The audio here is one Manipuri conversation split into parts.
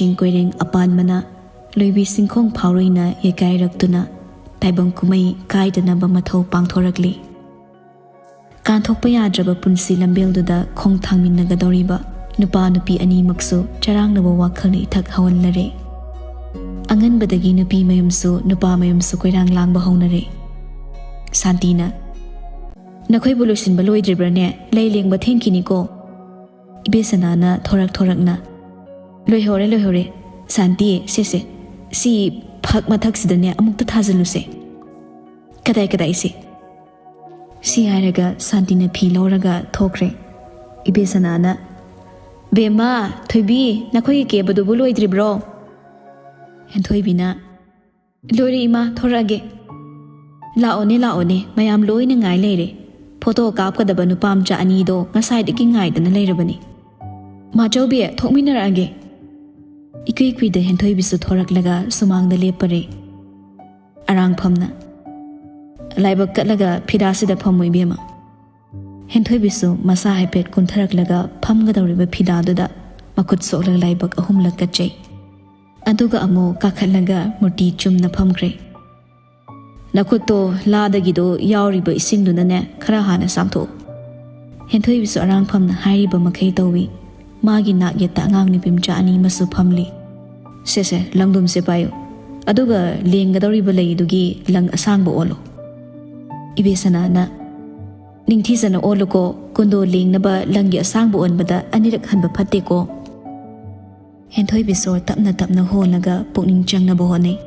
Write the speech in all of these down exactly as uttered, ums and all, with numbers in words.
ꯆꯤꯡ ꯀꯣꯏꯔꯦꯡ ꯑꯄꯥꯟꯕꯅ ꯂꯣꯏꯕꯤ ꯆꯤꯡꯈꯣꯡ ꯐꯥꯎꯔꯣꯏꯅ ꯌꯩꯀꯥꯏꯔꯛꯇꯨꯅ ꯇꯥꯏꯕꯪ ꯀꯨꯝꯍꯩ ꯀꯥꯏꯗꯅꯕ ꯃꯊꯧ ꯄꯥꯡꯊꯣꯔꯛꯂꯤ꯫ ꯀꯥꯟꯊꯣꯛꯄ ꯌꯥꯗ꯭ꯔꯕ ꯄꯨꯟꯁꯤ ꯂꯝꯕꯦꯜꯗꯨꯗ ꯈꯣꯡ ꯊꯥꯡꯃꯤꯟꯅꯒꯗꯧꯔꯤꯕ ꯅꯨꯄꯥ ꯅꯨꯄꯤ ꯑꯅꯤꯃꯛꯁꯨ ꯆꯔꯥꯡꯅꯕ ꯋꯥꯈꯜꯅ ꯏꯊꯛ ꯍꯧꯍꯜꯂꯔꯦ꯫ ꯑꯉꯟꯕꯗꯒꯤ ꯅꯨꯄꯤ ꯃꯌꯨꯝꯁꯨ ꯅꯨꯄꯥ ꯃꯌꯨꯝꯁꯨ ꯀꯣꯏꯔꯥꯡ ꯂꯥꯡꯕ ꯍꯧꯅꯔꯦ꯫ ꯁꯥꯟꯇꯤꯅ, "ꯅꯈꯣꯏꯕꯨ ꯂꯣꯏꯁꯤꯟꯕ ꯂꯣꯏꯗ꯭ꯔꯤꯕ꯭ꯔꯥꯅꯦ? ꯂꯩ ꯂꯦꯡꯕ ꯊꯦꯡꯈꯤꯅꯤꯀꯣ꯫" ꯏꯕꯦꯁꯅꯥꯅ ꯊꯣꯔꯛ ꯊꯣꯔꯛꯅ, "ꯂꯣꯏꯍꯧꯔꯦ, ꯂꯣꯏꯍꯧꯔꯦ꯫ ꯁꯥꯟꯇꯤ, ꯁꯦ, ꯁꯦ, ꯁꯤ ꯐꯛ ꯃꯊꯛꯁꯤꯗꯅꯦ ꯑꯃꯨꯛꯇ ꯊꯥꯖꯤꯜꯂꯨꯁꯦ꯫" "ꯀꯗꯥꯏ, ꯀꯗꯥꯏꯁꯦ?" ꯁꯤ ꯍꯥꯏꯔꯒ ꯁꯥꯟꯇꯤꯅ ꯐꯤ ꯂꯧꯔꯒ ꯊꯣꯛꯈ꯭ꯔꯦ꯫ ꯏꯕꯦꯁꯅꯥꯅ, "ꯕꯦꯝꯃ, ꯊꯣꯏꯕꯤ, ꯅꯈꯣꯏꯒꯤ ꯀꯦꯕꯗꯨꯕꯨ ꯂꯣꯏꯗ꯭ꯔꯤꯕ꯭ꯔꯣ?" ꯍꯦꯟꯊꯣꯏꯕꯤꯅ, "ꯂꯣꯏꯔꯦ ꯏꯃꯥ, ꯊꯣꯔꯛꯑꯒꯦ꯫ ꯂꯥꯛꯑꯣꯅꯦ, ꯂꯥꯛꯑꯣꯅꯦ, ꯃꯌꯥꯝ ꯂꯣꯏꯅ ꯉꯥꯏ ꯂꯩꯔꯦ꯫ ꯐꯣꯇꯣ ꯀꯥꯞꯀꯗꯕ ꯅꯨꯄꯥ ꯃꯆꯥ ꯑꯅꯤꯗꯣ ꯉꯁꯥꯏꯗꯒꯤ ꯉꯥꯏꯗꯅ ꯂꯩꯔꯕꯅꯤ꯫ ꯃꯥꯆꯧꯕꯤ, ꯊꯣꯛꯃꯤꯟꯅꯔꯛꯑꯒꯦ꯫" ꯏꯀꯨꯏ ꯀꯨꯏꯗ ꯍꯦꯟꯊꯣꯏꯕꯤꯁꯨ ꯊꯣꯔꯛꯂꯒ ꯁꯨꯃꯥꯡꯗ ꯂꯦꯞꯄꯔꯦ꯫ ꯑꯔꯥꯡꯐꯝꯅ, "ꯂꯥꯏꯕꯛ ꯀꯠꯂꯒ ꯐꯤꯗꯥꯁꯤꯗ ꯐꯝꯃꯨ ꯏꯕꯦꯝꯃ꯫" ꯍꯦꯟꯊꯣꯏꯕꯤꯁꯨ ꯃꯁꯥ ꯍꯥꯏꯐꯦꯠ ꯀꯨꯝꯊꯔꯛꯂꯒ ꯐꯝꯒꯗꯧꯔꯤꯕ ꯐꯤꯗꯥꯗꯨꯗ ꯃꯈꯨꯠ ꯁꯣꯛꯂꯒ ꯂꯥꯏꯕꯛ ꯑꯍꯨꯝꯂꯛ ꯀꯠꯆꯩ꯫ ꯑꯗꯨꯒ ꯑꯃꯨꯛ ꯀꯥꯈꯠꯂꯒ ꯃꯨꯔꯇꯤ ꯆꯨꯝꯅ ꯐꯝꯈ꯭ꯔꯦ꯫ "ꯅꯈꯨꯠꯇꯣ ꯂꯥꯗꯒꯤꯗꯣ ꯌꯥꯎꯔꯤꯕ ꯏꯁꯤꯡꯗꯨꯅꯅꯦ ꯈꯔ ꯍꯥꯟꯅ ꯆꯥꯝꯊꯣꯛꯎ꯫" ꯍꯦꯟꯊꯣꯏꯕꯤꯁꯨ ꯑꯔꯥꯡꯐꯝꯅ ꯍꯥꯏꯔꯤꯕ ꯃꯈꯩ ꯇꯧꯏ꯫ ꯃꯥꯒꯤ ꯅꯥꯛ ꯌꯦꯠꯇ ꯑꯉꯥꯡ ꯅꯨꯄꯤ ꯃꯆꯥ ꯑꯅꯤ ꯑꯃꯁꯨ ꯐꯝꯂꯤ꯫ "ꯁꯦ, ꯁꯦ, ꯂꯪꯗꯨꯝꯁꯦ ꯄꯥꯏꯌꯨ꯫ ꯑꯗꯨꯒ ꯂꯦꯡꯒꯗꯧꯔꯤꯕ ꯂꯩꯗꯨꯒꯤ ꯂꯪ ꯑꯁꯥꯡꯕ ꯑꯣꯜꯂꯨ꯫" ꯏꯕꯦꯁꯅꯥꯅ, "ꯅꯤꯡꯊꯤꯖꯅ ꯑꯣꯜꯂꯨꯀꯣ, ꯀꯨꯟꯗꯣ ꯂꯦꯡꯅꯕ ꯂꯪꯒꯤ ꯑꯁꯥꯡꯕ ꯑꯣꯟꯕꯗ ꯑꯅꯤꯔꯛ ꯍꯟꯕ ꯐꯠꯇꯦꯀꯣ꯫" ꯍꯦꯟꯊꯣꯏꯕꯤꯁꯨ ꯇꯞꯅ ꯇꯞꯅ ꯍꯣꯜꯂꯒ ꯄꯨꯛꯅꯤꯡ ꯆꯪꯅꯕ ꯍꯣꯠꯅꯩ꯫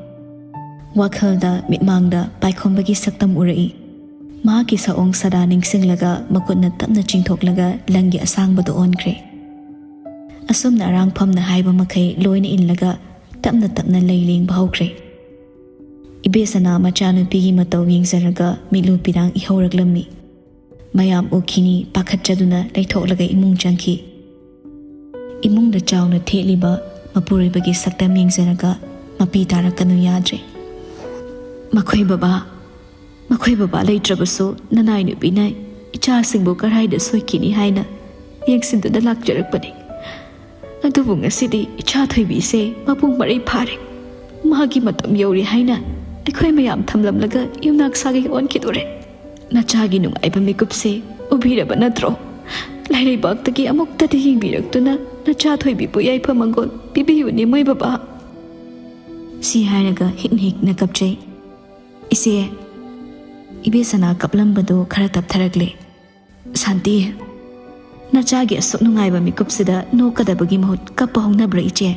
ꯋꯥꯈꯜꯗ ꯃꯤꯠꯃꯥꯡꯗ ꯄꯥꯏꯈꯣꯝꯕꯒꯤ ꯁꯛꯇꯝ ꯎꯔꯛꯏ꯫ ꯃꯍꯥꯛꯀꯤ ꯁꯛꯑꯣꯡ ꯁꯥꯗꯥ ꯅꯤꯡꯁꯤꯡꯂꯒ ꯃꯈꯨꯠꯅ ꯇꯞꯅ ꯆꯤꯡꯊꯣꯛꯂꯒ ꯂꯪꯒꯤ ꯑꯁꯥꯡꯕꯗꯨ ꯑꯣꯟꯈ꯭ꯔꯦ꯫ ꯑꯁꯨꯝꯅ ꯑꯔꯥꯡꯐꯝꯅ ꯍꯥꯏꯕ ꯃꯈꯩ ꯂꯣꯏꯅ ꯏꯜꯂꯒ ꯇꯞꯅ ꯇꯞꯅ ꯂꯩ ꯂꯦꯡꯕ ꯍꯧꯈ꯭ꯔꯦ꯫ ꯏꯕꯦꯁꯅꯥ ꯃꯆꯥꯅꯨꯄꯤꯒꯤ ꯃꯇꯧ ꯌꯦꯡꯖꯔꯒ ꯃꯤꯠꯂꯨ ꯄꯤꯔꯥꯡ ꯏꯍꯧꯔꯛꯂꯝꯃꯤ꯫ ꯃꯌꯥꯝ ꯎꯈꯤꯅꯤ ꯄꯥꯈꯠꯆꯗꯨꯅ ꯂꯩꯊꯣꯛꯂꯒ ꯏꯃꯨꯡ ꯆꯪꯈꯤ꯫ ꯏꯃꯨꯡꯗ ꯆꯥꯎꯅ ꯊꯦꯠꯂꯤꯕ ꯃꯄꯨꯔꯣꯏꯕꯒꯤ ꯁꯛꯇꯝ ꯌꯦꯡꯖꯔꯒ ꯃꯄꯤ ꯇꯥꯔꯛꯀꯅꯨ ꯌꯥꯗ꯭ꯔꯦ꯫ "ꯃꯈꯣꯏ ꯕꯕꯥ, ꯃꯈꯣꯏ ꯕꯕꯥ ꯂꯩꯇ꯭ꯔꯕꯁꯨ ꯅꯅꯥꯏ ꯅꯨꯄꯤꯅ ꯏꯆꯥꯁꯤꯡꯕꯨ ꯀꯔꯥꯏꯗ ꯁꯣꯏꯈꯤꯅꯤ ꯍꯥꯏꯅ ꯌꯦꯡꯁꯤꯟꯗꯨꯅ ꯂꯥꯛꯆꯔꯛꯄꯅꯤ꯫ ꯑꯗꯨꯕꯨ ꯉꯁꯤꯗꯤ ꯏꯆꯥ ꯊꯣꯏꯕꯤꯁꯦ ꯃꯄꯨꯡ ꯃꯔꯩ ꯐꯥꯔꯦ꯫ ꯃꯥꯒꯤ ꯃꯇꯝ ꯌꯧꯔꯦ ꯍꯥꯏꯅ ꯑꯩꯈꯣꯏ ꯃꯌꯥꯝ ꯊꯝꯂꯝꯂꯒ ꯌꯨꯝꯅꯥꯛ ꯁꯥꯒꯩ ꯑꯣꯟꯈꯤꯗꯣꯔꯦ꯫ ꯅꯆꯥꯒꯤ ꯅꯨꯡꯉꯥꯏꯕ ꯃꯤꯀꯨꯞꯁꯦ ꯎꯕꯤꯔꯕ ꯅꯠꯇ꯭ꯔꯣ? ꯂꯥꯏꯔꯩꯕꯥꯛꯇꯒꯤ ꯑꯃꯨꯛꯇꯗꯤ ꯌꯦꯡꯕꯤꯔꯛꯇꯨꯅ ꯅꯆꯥ ꯊꯣꯏꯕꯤꯕꯨ ꯌꯥꯏꯐ ꯃꯪꯒꯣꯜ ꯄꯤꯕꯤꯌꯨꯅꯦ ꯃꯣꯏ ꯕꯕꯥ꯫ ꯁꯤ ꯍꯥꯏꯔꯒ ꯍꯤꯛꯅ ꯍꯤꯛꯅ ꯀꯞꯆꯩ꯫ "ꯏꯆꯦ!" ꯏꯕꯦꯁꯅꯥ ꯀꯞꯂꯝꯕꯗꯨ ꯈꯔ ꯇꯞꯊꯔꯛꯂꯦ꯫ "ꯁꯥꯟꯇꯤ, ꯅꯆꯥꯒꯤ ꯑꯁꯨꯛ ꯅꯨꯡꯉꯥꯏꯕ ꯃꯤꯀꯨꯞꯁꯤꯗ ꯅꯣꯛꯀꯗꯕꯒꯤ ꯃꯍꯨꯠ ꯀꯞꯄ ꯍꯧꯅꯕ꯭ꯔꯥ ꯏꯆꯦ?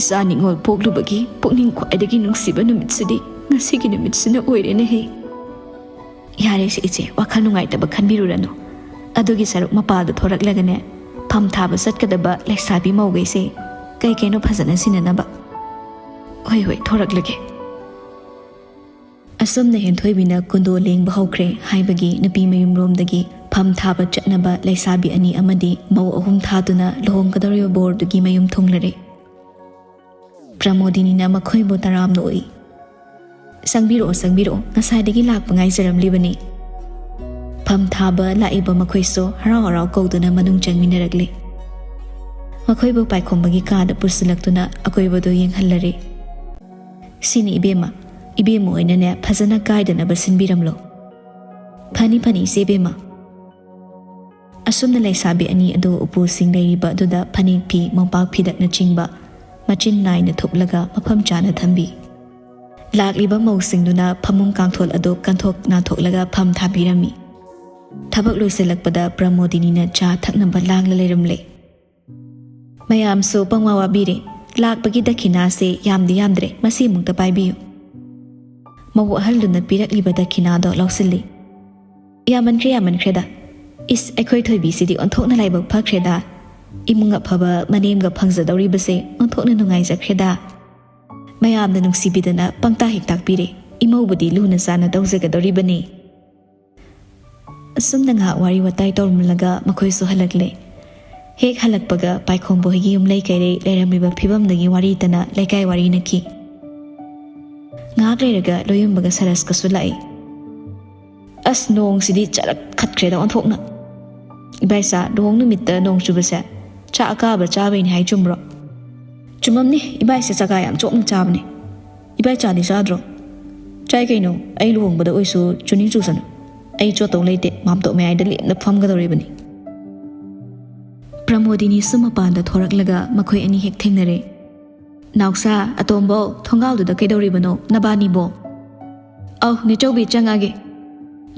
ꯏꯆꯥ ꯅꯤꯉꯣꯜ ꯄꯣꯛꯂꯨꯕꯒꯤ ꯄꯨꯛꯅꯤꯡ ꯈ꯭ꯋꯥꯏꯗꯒꯤ ꯅꯨꯡꯁꯤꯕ ꯅꯨꯃꯤꯠꯁꯤꯗꯤ ꯉꯁꯤꯒꯤ ꯅꯨꯃꯤꯠꯁꯤꯅ ꯑꯣꯏꯔꯦꯅꯦꯍꯦ!" "ꯌꯥꯔꯦꯁꯦ ꯏꯆꯦ, ꯋꯥꯈꯜ ꯅꯨꯡꯉꯥꯏꯇꯕ ꯈꯟꯕꯤꯔꯨꯔꯅꯨ꯫ ꯑꯗꯨꯒꯤ ꯁꯔꯨꯛ ꯃꯄꯥꯜꯗ ꯊꯣꯔꯛꯂꯒꯅꯦ, ꯐꯝ ꯊꯥꯕ ꯆꯠꯀꯗꯕ ꯂꯩꯁꯥꯕꯤ ꯃꯧꯈꯩꯁꯦ ꯀꯩ ꯀꯩꯅꯣ ꯐꯖꯅ ꯁꯤꯟꯅꯅꯕ꯫" "ꯍꯣꯏ ꯍꯣꯏ, ꯊꯣꯔꯛꯂꯒꯦ꯫" ꯑꯁꯨꯝꯅ ꯍꯦꯟꯊꯣꯏꯕꯤꯅ ꯀꯨꯟꯗꯣ ꯂꯦꯡꯕ ꯍꯧꯈ꯭ꯔꯦ ꯍꯥꯏꯕꯒꯤ ꯅꯨꯄꯤ ꯃꯌꯨꯝꯔꯣꯝꯗꯒꯤ ꯐꯝ ꯊꯥꯕ ꯆꯠꯅꯕ ꯂꯩꯁꯥꯕꯤ ꯑꯅꯤ ꯑꯃꯗꯤ ꯃꯧ ꯑꯍꯨꯝ ꯊꯥꯗꯨꯅ ꯂꯨꯍꯣꯡꯒꯗꯧꯔꯤꯕ ꯕꯣꯔꯗꯨꯒꯤ ꯃꯌꯨꯝ ꯊꯨꯡꯂꯔꯦ꯫ ꯄ꯭ꯔꯃꯣꯗꯤꯅꯤꯅ ꯃꯈꯣꯏꯕꯨ ꯇꯔꯥꯝꯅ ꯑꯣꯛꯏ꯫ "ꯆꯪꯕꯤꯔꯛꯑꯣ, ꯆꯪꯕꯤꯔꯛꯑꯣ, ꯉꯁꯥꯏꯗꯒꯤ ꯂꯥꯛꯄ ꯉꯥꯏꯖꯔꯝꯂꯤꯕꯅꯤ꯫" ꯐꯝ ꯊꯥꯕ ꯂꯥꯛꯏꯕ ꯃꯈꯣꯏꯁꯨ ꯍꯔꯥꯎ ꯍꯔꯥꯎ ꯀꯧꯗꯨꯅ ꯃꯅꯨꯡ ꯆꯪꯃꯤꯟꯅꯔꯛꯂꯦ꯫ ꯃꯈꯣꯏꯕꯨ ꯄꯥꯏꯈꯣꯝꯕꯒꯤ ꯀꯥꯗ ꯄꯨꯁꯤꯜꯂꯛꯇꯨꯅ ꯑꯀꯣꯏꯕꯗꯨ ꯌꯦꯡꯍꯜꯂꯔꯦ꯫ "ꯁꯤꯅꯤ ꯏꯕꯦꯝꯃ, ꯏꯕꯦꯝꯃ ꯍꯣꯏꯅꯅꯦ ꯐꯖꯅ ꯀꯥꯏꯗꯅꯕ ꯁꯤꯟꯕꯤꯔꯝꯂꯣ꯫" "ꯐꯅꯤ ꯐꯅꯤ ꯏꯆꯦ ꯏꯕꯦꯝꯃ꯫" ꯑꯁꯨꯝꯅ ꯂꯩꯁꯥꯕꯤ ꯑꯅꯤ ꯑꯗꯨ ꯎꯄꯨꯁꯤꯡ ꯂꯩꯔꯤꯕ ꯑꯗꯨꯗ ꯐꯅꯦꯛ ꯐꯤ, ꯃꯣꯝꯄꯥꯛ ꯐꯤꯗꯛꯅꯆꯤꯡꯕ ꯃꯆꯤꯟ ꯅꯥꯏꯅ ꯊꯨꯞꯂꯒ ꯃꯐꯝ ꯆꯥꯅ ꯊꯝꯕꯤ꯫ ꯂꯥꯛꯂꯤꯕ ꯃꯧꯁꯤꯡꯗꯨꯅ ꯐꯃꯨꯡ ꯀꯥꯡꯊꯣꯜ ꯑꯗꯨ ꯀꯟꯊꯣꯛ ꯅꯥꯟꯊꯣꯛꯂꯒ ꯐꯝ ꯊꯥꯕꯤꯔꯝꯃꯤ꯫ ꯊꯕꯛ ꯂꯣꯏꯁꯤꯜꯂꯛꯄꯗ ꯄ꯭ꯔꯃꯣꯗꯤꯅꯤꯅ ꯆꯥ ꯊꯛꯅꯕ ꯂꯥꯡꯂ ꯂꯩꯔꯝꯂꯦ꯫ "ꯃꯌꯥꯝꯁꯨ ꯄꯪꯋꯥ ꯋꯥꯕꯤꯔꯦ꯫ ꯂꯥꯛꯄꯒꯤ ꯗꯈꯤꯅꯥꯁꯦ ꯌꯥꯝꯗꯤ ꯌꯥꯝꯗ꯭ꯔꯦ, ꯃꯁꯤꯃꯨꯛꯇ ꯄꯥꯏꯕꯤꯌꯨ꯫" ꯃꯧ ꯑꯍꯜꯗꯨꯅ ꯄꯤꯔꯛꯂꯤꯕ ꯗꯈꯤꯅꯥꯗꯣ ꯂꯧꯁꯤꯜꯂꯤ꯫ "ꯌꯥꯝꯃꯟꯈ꯭ꯔꯦ, ꯌꯥꯝꯃꯟꯈ꯭ꯔꯦꯗ꯫ ꯏꯁ, ꯑꯩꯈꯣꯏ ꯊꯣꯏꯕꯤꯁꯤꯗꯤ ꯑꯣꯟꯊꯣꯛꯅ ꯂꯥꯏꯕꯛ ꯐꯈ꯭ꯔꯦꯗ꯫ ꯏꯃꯨꯡ ꯑꯐꯕ ꯃꯅꯦꯝꯒ ꯐꯪꯖꯗꯧꯔꯤꯕꯁꯦ ꯑꯣꯟꯊꯣꯛꯅ ꯅꯨꯡꯉꯥꯏꯖꯈ꯭ꯔꯦꯗ꯫ ꯃꯌꯥꯝꯅ ꯅꯨꯡꯁꯤꯕꯤꯗꯅ ꯄꯪꯇꯥ ꯍꯦꯛ ꯇꯥꯛꯄꯤꯔꯦ꯫ ꯏꯃꯧꯕꯨꯗꯤ ꯂꯨꯅ ꯆꯥꯟꯅ ꯇꯧꯖꯒꯗꯧꯔꯤꯕꯅꯤ꯫" ꯑꯁꯨꯝꯅ ꯉꯥꯏꯍꯥꯛ ꯋꯥꯔꯤ ꯋꯥꯇꯥꯏ ꯇꯧꯔꯝꯂꯒ ꯃꯈꯣꯏꯁꯨ ꯍꯜꯂꯛꯂꯦ꯫ ꯍꯦꯛ ꯍꯜꯂꯛꯄꯒ ꯄꯥꯏꯈꯣꯝꯕ ꯍꯣꯏꯒꯤ ꯌꯨꯝꯂꯩ ꯀꯩꯔꯩ ꯂꯩꯔꯝꯂꯤꯕ ꯐꯤꯕꯝꯗꯒꯤ ꯋꯥꯔꯤꯇꯅ ꯂꯩꯀꯥꯏ ꯋꯥꯔꯤꯅꯈꯤ꯫ ꯉꯥꯏꯍꯥꯛ ꯂꯩꯔꯒ ꯂꯣꯌꯨꯝꯕꯒ ꯁꯔꯁꯀꯁꯨ ꯂꯥꯛꯏ꯫ "ꯑꯁ, ꯅꯣꯡꯁꯤꯗꯤ ꯆꯔꯛ ꯈꯠꯈ꯭ꯔꯦꯗ ꯑꯣꯟꯊꯣꯛꯅ꯫ ꯏꯕꯥꯏꯆꯥ, ꯂꯨꯍꯣꯡ ꯅꯨꯃꯤꯠꯇ ꯅꯣꯡ ꯆꯨꯕꯁꯦ ꯆꯥꯛ ꯑꯀꯥꯕ ꯆꯥꯕꯩꯅꯤ ꯍꯥꯏ ꯆꯨꯝꯕ꯭ꯔꯣ? ꯆꯨꯝꯃꯝꯅꯤ, ꯏꯕꯥꯏꯁꯦ ꯆꯥꯛꯀꯥ ꯌꯥꯝ ꯆꯣꯞꯅ ꯆꯥꯕꯅꯦ꯫ ꯏꯕꯥꯏ ꯆꯥꯗꯤ ꯆꯥꯗ꯭ꯔꯣ? ꯆꯥꯏ ꯀꯩꯅꯣ, ꯑꯩ ꯂꯨꯍꯣꯡꯕꯗ ꯑꯣꯏꯁꯨ ꯆꯨꯅꯤꯡ ꯆꯨꯁꯅꯨ꯫ ꯑꯩ ꯆꯣꯠꯇꯧ ꯂꯩꯇꯦ, ꯃꯥꯝꯇꯣꯞ ꯃꯌꯥꯏꯗ ꯂꯦꯝꯅ ꯐꯝꯒꯗꯧꯔꯤꯕꯅꯤ꯫ ꯄ꯭ꯔꯃꯣꯗꯤꯅꯤꯁꯨ ꯃꯄꯥꯟꯗ ꯊꯣꯔꯛꯂꯒ ꯃꯈꯣꯏ ꯑꯅꯤ ꯍꯦꯛ ꯊꯦꯡꯅꯔꯦ꯫ "ꯅꯥꯎꯁꯥ, ꯑꯇꯣꯝꯕꯧ, ꯊꯣꯡꯒꯥꯜꯗꯨꯗ ꯀꯩꯗꯧꯔꯤꯕꯅꯣ ꯅꯕꯥꯅꯤꯕꯣ?" "ꯑꯧ ꯅꯦꯆꯧꯕꯤ, ꯆꯪꯉꯒꯦ꯫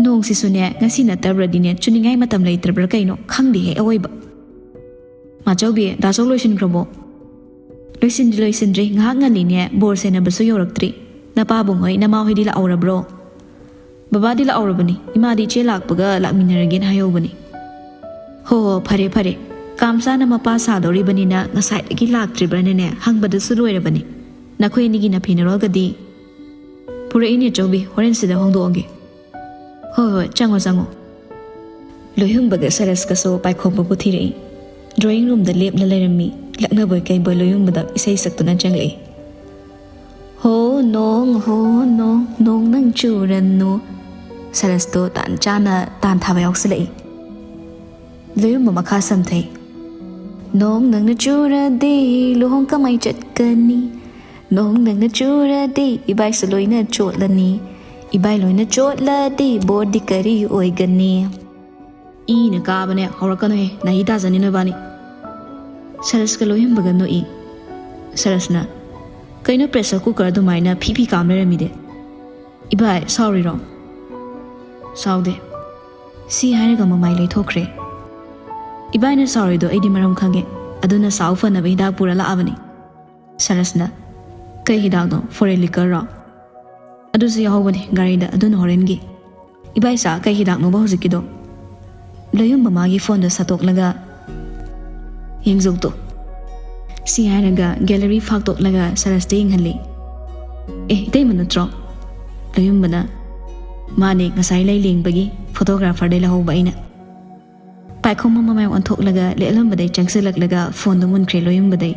ꯅꯣꯡꯁꯤꯁꯨꯅꯦ ꯉꯁꯤ ꯅꯠꯇꯕ꯭ꯔꯗꯤꯅꯦ ꯆꯨꯅꯤꯡꯉꯥꯏ ꯃꯇꯝ ꯂꯩꯇ꯭ꯔꯕ꯭ꯔꯥ ꯀꯩꯅꯣ ꯈꯪꯗꯦꯍꯦ ꯑꯋꯣꯏꯕ꯫ ꯃꯥꯆꯧꯕꯤ, ꯗꯥꯆꯧ ꯂꯣꯏꯁꯤꯟꯈ꯭ꯔꯕꯣ?" "ꯂꯣꯏꯁꯤꯟꯗ꯭ꯔꯤ ꯂꯣꯏꯁꯤꯟꯗ꯭ꯔꯤ, ꯉꯥꯏꯍꯥꯛ ꯉꯜꯂꯤꯅꯦ, ꯕꯣꯔ ꯁꯦꯟꯅꯕꯁꯨ ꯌꯧꯔꯛꯇ꯭ꯔꯤ꯫ ꯅꯄꯥꯕꯨꯡ ꯍꯣꯏ ꯅꯃꯥ ꯍꯣꯏꯗꯤ ꯂꯥꯛꯍꯧꯔꯕ꯭ꯔꯣ?" "ꯕꯕꯥꯗꯤ ꯂꯥꯛꯍꯧꯔꯕꯅꯤ, ꯏꯃꯥꯗꯤ ꯏꯆꯦ ꯂꯥꯛꯄꯒ ꯂꯥꯛꯃꯤꯟꯅꯔꯒꯦꯅ ꯍꯥꯏꯍꯧꯕꯅꯤ꯫" "ꯍꯣ ꯍꯣ, ꯐꯔꯦ ꯐꯔꯦ꯫ ꯀꯥꯝꯆꯥꯅ ꯃꯄꯥ ꯁꯥꯗꯧꯔꯤꯕꯅꯤꯅ ꯉꯁꯥꯏꯗꯒꯤ ꯂꯥꯛꯇ꯭ꯔꯤꯕ꯭ꯔꯅꯅꯦ ꯍꯪꯕꯗꯁꯨ ꯂꯣꯏꯔꯕꯅꯤ꯫ ꯅꯈꯣꯏ ꯑꯅꯤꯒꯤ ꯅꯐꯤ ꯅꯔꯣꯜꯒꯗꯤ?" "ꯄꯨꯔꯛꯏꯅꯦ ꯆꯧꯕꯤ, ꯍꯣꯔꯦꯟ ꯁꯤꯗ ꯍꯣꯡꯗꯣꯛꯑꯒꯦ꯫" "ꯍꯣꯏ ꯍꯣꯏ, ꯆꯪꯉꯣ ꯆꯪꯉꯣ꯫" ꯂꯣꯏꯍꯨꯝꯕꯒ ꯁꯔꯁꯀꯁꯨ ꯄꯥꯏꯈꯣꯝꯕꯕꯨ ꯊꯤꯔꯛꯏ꯫ ꯗ꯭ꯔꯣꯌꯤꯡ ꯔꯨꯝꯗ ꯂꯦꯞꯅ ꯂꯩꯔꯝꯃꯤ꯫ ꯂꯛꯅꯕꯣꯏ ꯀꯩꯕꯣꯏ ꯂꯣꯏꯍꯨꯝꯕꯗ ꯏꯁꯩ ꯁꯛꯇꯨꯅ ꯆꯪꯂꯛꯏ꯫ "ꯍꯣ ꯅꯣꯡ, ꯍꯣ ꯅꯣꯡ, ꯅꯣꯡ ꯅꯪ ꯆꯨꯔꯅꯨ꯫" ꯁꯔꯁꯇꯣ ꯇꯥꯟ ꯆꯥꯅ ꯇꯥꯟ ꯊꯥꯕ ꯌꯥꯎꯁꯤꯜꯂꯛꯏ꯫ ꯂꯣꯏꯌꯨꯝꯕ ꯃꯈꯥ ꯁꯝꯊꯩ꯫ "ꯅꯣꯡ ꯅꯪꯅ ꯆꯨꯔꯗꯤ ꯂꯨꯍꯣꯡ ꯀꯃꯥꯏ ꯆꯠꯀꯅꯤ? ꯅꯣꯡ ꯅꯪꯅ ꯆꯨꯔꯗꯤ ꯏꯕꯥꯏꯁꯨ ꯂꯣꯏꯅ ꯆꯣꯠꯂꯅꯤ꯫ ꯏꯕꯥꯏ ꯂꯣꯏꯅ ꯆꯣꯠꯂꯗꯤ ꯕꯣꯔꯗꯤ ꯀꯔꯤ ꯑꯣꯏꯒꯅꯤ?" ꯏꯅ ꯀꯥꯕꯅꯦ, ꯍꯧꯔꯛꯀꯅꯨꯍꯦ, ꯅꯥꯍꯤ ꯇꯥꯖꯅꯤ ꯅꯣꯏꯕꯥꯅꯤ꯫ ꯁꯔꯁꯀ ꯂꯣꯏꯍꯨꯝꯕꯒ ꯅꯣꯛꯏ꯫ ꯁꯔꯁꯅ, "ꯀꯩꯅꯣ ꯄ꯭ꯔꯦꯁꯔ ꯀꯨꯀꯔ ꯑꯗꯨꯃꯥꯏꯅ ꯐꯤ ꯐꯤ ꯀꯥꯝ ꯂꯩꯔꯝꯃꯤꯗꯤ? ꯏꯕꯥꯏ, ꯁꯥꯎꯔꯤꯔꯣ?" "ꯁꯥꯎꯗꯦ꯫" ꯁꯤ ꯍꯥꯏꯔꯒ ꯃꯃꯥꯏ ꯂꯩꯊꯣꯛꯈ꯭ꯔꯦ꯫ "ꯏꯕꯥꯏꯅ ꯁꯥꯎꯔꯤꯗꯣ ꯑꯩꯗꯤ ꯃꯔꯝ ꯈꯪꯉꯦ, ꯑꯗꯨꯅ ꯁꯥꯎ ꯐꯅꯕ ꯍꯤꯗꯥꯛ ꯄꯨꯔ ꯂꯥꯛꯑꯕꯅꯤ꯫" ꯁꯔꯁꯅ, "ꯀꯩ ꯍꯤꯗꯥꯛꯅꯣ? ꯐꯣꯔꯦꯟ ꯂꯤꯀꯔꯔꯣ?" "ꯑꯗꯨꯁꯨ ꯌꯥꯎꯍꯧꯕꯅꯦ ꯒꯥꯔꯤꯗ, ꯑꯗꯨꯅ ꯍꯣꯔꯦꯟꯒꯤ꯫ ꯏꯕꯥꯏꯆꯥ, ꯀꯩ ꯍꯤꯗꯥꯛꯅꯣꯕ ꯍꯧꯖꯤꯛꯀꯤꯗꯣ?" ꯂꯣꯏꯌꯨꯝꯕ ꯃꯥꯒꯤ ꯐꯣꯟꯗꯣ ꯁꯠꯇꯣꯛꯂꯒ, "ꯌꯦꯡꯖꯧꯇꯣ꯫" ꯁꯤ ꯍꯥꯏꯔꯒ ꯒꯦꯂꯔꯤ ꯐꯥꯛꯇꯣꯛꯂꯒ ꯁꯔꯁꯇ ꯌꯦꯡꯍꯜꯂꯤ꯫ "ꯑꯦ, ꯏꯇꯩꯃ ꯅꯠꯇ꯭ꯔꯣ?" ꯂꯣꯏꯌꯨꯝꯕꯅ, "ꯃꯥꯅꯦ, ꯉꯁꯥꯏ ꯂꯩ ꯂꯦꯡꯕꯒꯤ ꯐꯣꯇꯣꯒ꯭ꯔꯥꯐꯔꯗꯩ ꯂꯧꯍꯧꯕ ꯑꯩꯅ꯫" ꯄꯥꯏꯈꯣꯝꯕ ꯃꯃꯥꯏ ꯑꯣꯟꯊꯣꯛꯂꯒ ꯂꯦꯛꯂꯝꯕꯗꯩ ꯆꯪꯁꯤꯜꯂꯛꯂꯒ ꯐꯣꯟꯗꯣ ꯃꯨꯟꯈ꯭ꯔꯦ ꯂꯣꯏꯌꯨꯝꯕꯗꯩ꯫